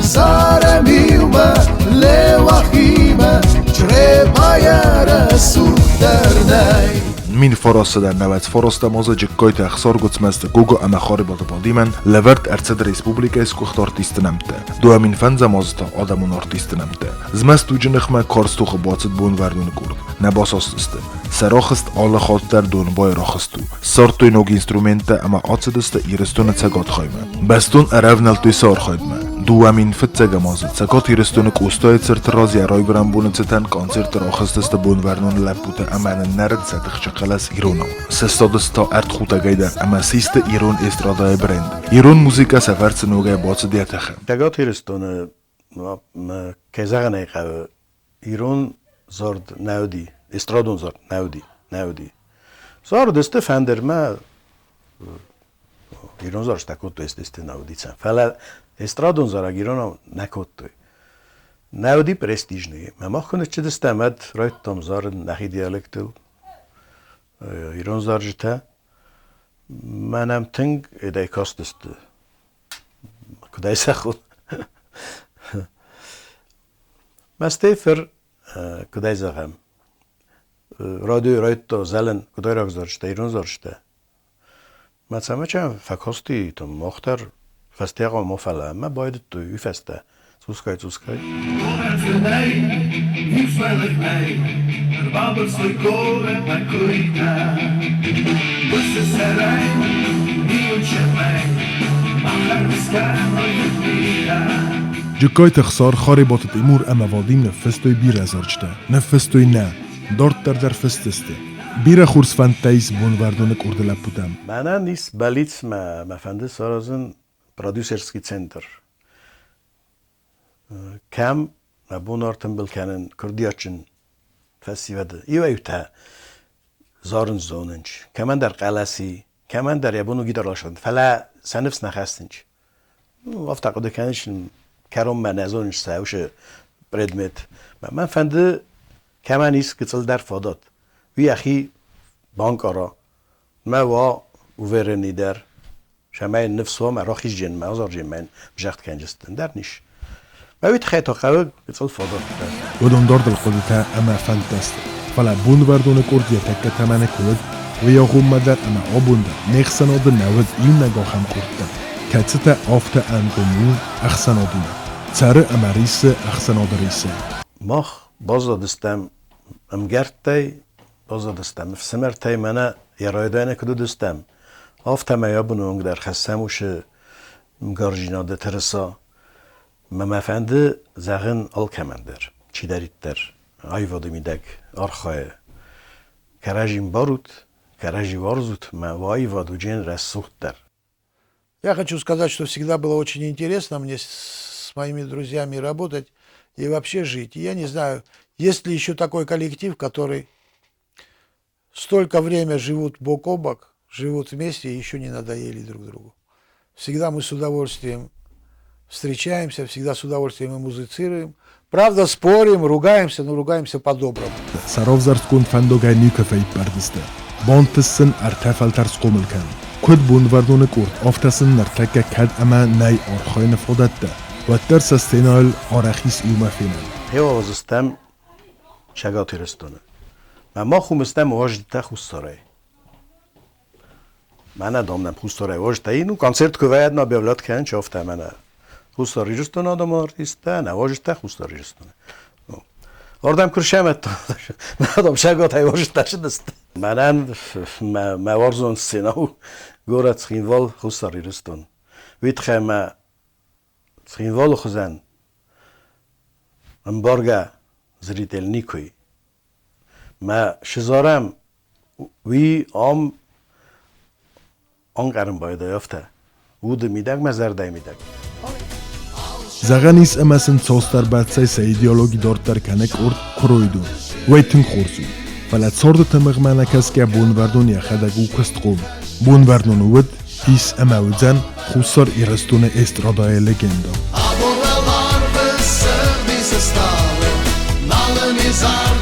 Зарӕм иумӕ Леуахимӕ, Чъребайӕ рӕсугъддӕр нӕй. 1996 азы Джыккайты Ӕхсар Гуыцмӕзты Гога ӕмӕ Харебаты Вадимӕн лӕвӕрд ӕрцыд республикӕйы сгуыхт артисты нӕмттӕ, 2005 азы та адӕмон артисты нӕмттӕ. Змӕст туджы ныхмӕ карз тохы бацыд Бонвӕрноны къорд. Нӕ басастысты. Сӕ рахызт алы хатт дӕр донбай рахызт у. Ссардтой ног инструменттӕ ӕмӕ ацыдысты Ирыстоны цӕгат хаймӕ. Бӕстон ӕрӕвнӕлдтой сӕ архайдмӕ. 2001 азы Цӕгат Ирыстоны Къостайы цырты раз йӕ райгуырӕн боны цытӕн концерты рахызтысты Бонвӕрнон лӕппутӕ ӕмӕ ныннӕрыд сӕ тыхджын хъӕлӕс иронау. Сыстадысты та ӕртхутӕгӕй дӕр ӕмӕ систы ирон эстрадӕйы бренд. Ирон музыкӕ сӕ фӕрцы ногӕй бацыд йӕ тыхы. Цӕгат Ирыстоны, кӕй зӕгъын ӕй хъӕуы, ирон зард нӕ уыди, эстрадон зард нӕ уыди, нӕ уыди. Зардысты фӕндырмӕ, ирон зарджытӕ кодтой, естественно, уыди сӕм. Фӕлӕ эстрадон зарӕг иронау нӕ кодтой. Нӕ уыди престижный. Мӕ мах куы ныццыдыстӕм, уӕд райдыдтам зарын нӕхи диалектыл, ирон зарджытӕ. Мӕнӕм тынг эдӕй кастысты. Куыд ӕй зӕгъон? Мӕстӕй фыр, куыд ӕй зӕгъӕм, радиойы райдыдта зӕлын къуыдайраг зарджытӕ, ирон зарджытӕ. Мӕ цӕмӕчӕн фӕкасти, там мах дӕр фӕстегъӕ ма фӕлӕ мӕ байдыдтой уый фӕстӕ цъусгай-цъусгай. Горӕтӕй иу ӕрбабырстой горӕтмӕ куыйтӕ. Уыцы сӕрӕй иучӕмӕй махӕн скӕной фыдмитӕ. Джыккайты Ӕхсар, Харебаты Тимур ӕмӕ Вадим ныффыстой бирӕ зарджытӕ. Ныффыстой нӕ, дарддӕр дӕр фысдзысты. Бирӕ хорз фӕндтӕ ис Бонвӕрноны къорды лӕппутӕм. Мӕнӕн ис бӕллиц мӕ, мӕ фӕнды саразын продюсерский центр. Кӕм мӕ бон ӕртымбыл кӕнын курдиатджын фӕсивӕды иуӕй-иутӕ зарын зонынц, кӕмӕндӕр хъӕлӕси, кӕмӕндӕр йӕ бон у гитар ласын, фӕлӕ сӕ ныфс нӕ хӕссынц. Афтӕ хъуыды кӕнынц, кӕронмӕ нӕ зонынц сӕ уыцы предмет. Мӕн фӕнды, кӕмӕн ис гыццылдӕр фадат, уый йӕхи банкъара, мӕ уа уверенный дӕр, цӕмӕй ныфс уа мӕ рахизджынмӕ, азарджынмӕ бзӕгъд кӕнджыстӕн дӕр нис. Мӕ уый тыххӕй та хъӕуы гыццыл фадӕттӕ. Уыдон дардыл хъуыдытӕ ӕмӕ фӕндтӕ сты. Фӕлӕ Бонвӕрноны къорд йӕ тӕккӕ тӕмӕны куы уыд, уый агъоммӕ дӕр ӕмӕ абон дӕр не хсӕнады нӕ уыд иунӕг ахӕм къорд дӕр, кӕцытӕ афтӕ ӕнгом у ӕхсӕнадимӕ, цӕры ӕмӕ риссы ӕхсӕнады рисӕй. Мах баззадыстӕм ӕмгӕрттӕй, баззадыстӕм ӕфсымӕртӕй, мӕнӕ йӕ райдайӕны куыд уыдыстӕм, афтӕмӕй абоны онг дӕр хӕссӕм уыцы мгарджинады тырыса. Мӕ мӕ фӕнды зӕгъын алкӕмӕн дӕр, чидӕриддӕр аивады мидӕг архайы. Кӕрӕдзи мбарут, кӕрӕдзи уарзут, мӕ аивад уыджен рӕсугъддӕр. Я хочу сказать, что всегда было очень интересно мне с моими друзьями работать и вообще жить. И я не знаю, есть ли еще такой коллектив, который столько время живут бок о бок, живут вместе и еще не надоели друг другу. Всегда мы с удовольствием встречаемся, всегда с удовольствием мы музицируем. Правда, спорим, ругаемся, но ругаемся по-доброму. Сӕ равзӕрстгонд фӕндагӕй никуы фӕиппӕрд сты. Бантыст сын ӕртӕ фӕлтӕр схъомыл кӕнын. Куыд Бонвӕрноны къорд, афтӕ сын ныртӕккӕ кӕд ӕмӕ нӕй архайыны фадӕттӕ, уӕддӕр сӕ сценӕйыл арӕх ис иумӕ фенӕн. Хеуалдзыстӕм Цӕгат Ирыстоны. Мӕ мах уым стӕм уазджытӕ Хуссарӕй. Мӕнӕ дам нӕм Хуссарӕй уазджытӕ. Ну, концерт куы вӕййӕд, ма объявлять кӕнын, афтӕ мӕнӕ Хуссар Ирыстоны адӕмон артисттӕ, нӕ уазджытӕ Хуссар Ирыстоны. Ардӕм куы рсӕмӕдтон, мӕ дам Цӕгатӕй уазджытӕ сыдысты. Мӕнӕн мӕ уарзон сценӕ у горӕт Цхинвал, Хуссар Ирыстон. Уый тыххӕй мӕ Цхинвалы хуызӕн ӕмбаргӕ зритель никуы и. Мӕ сызарӕм уый ам ӕнкъарын байдайы афтӕ. Уды мидӕг, мӕ зӕрдӕйы мидӕг. Зӕгъӕн ис ӕмӕ сын цасдӕрбӕрцӕй сӕ идеологи дарддӕр кӕны къорд куыройдон. Уый тынг хорз у. Фӕлӕ царды тымыгъмӕ нӕкӕсгӕ Бонвӕрнон йӕхӕдӕг у куыстхъом. Бонвӕрнон уыд, ис ӕмӕ уыдзӕн Хуссар Ирыстоны эстрадӕйы легендӕ. Абон уӕларвы сыгъди цы стъалы, нал ын и зар.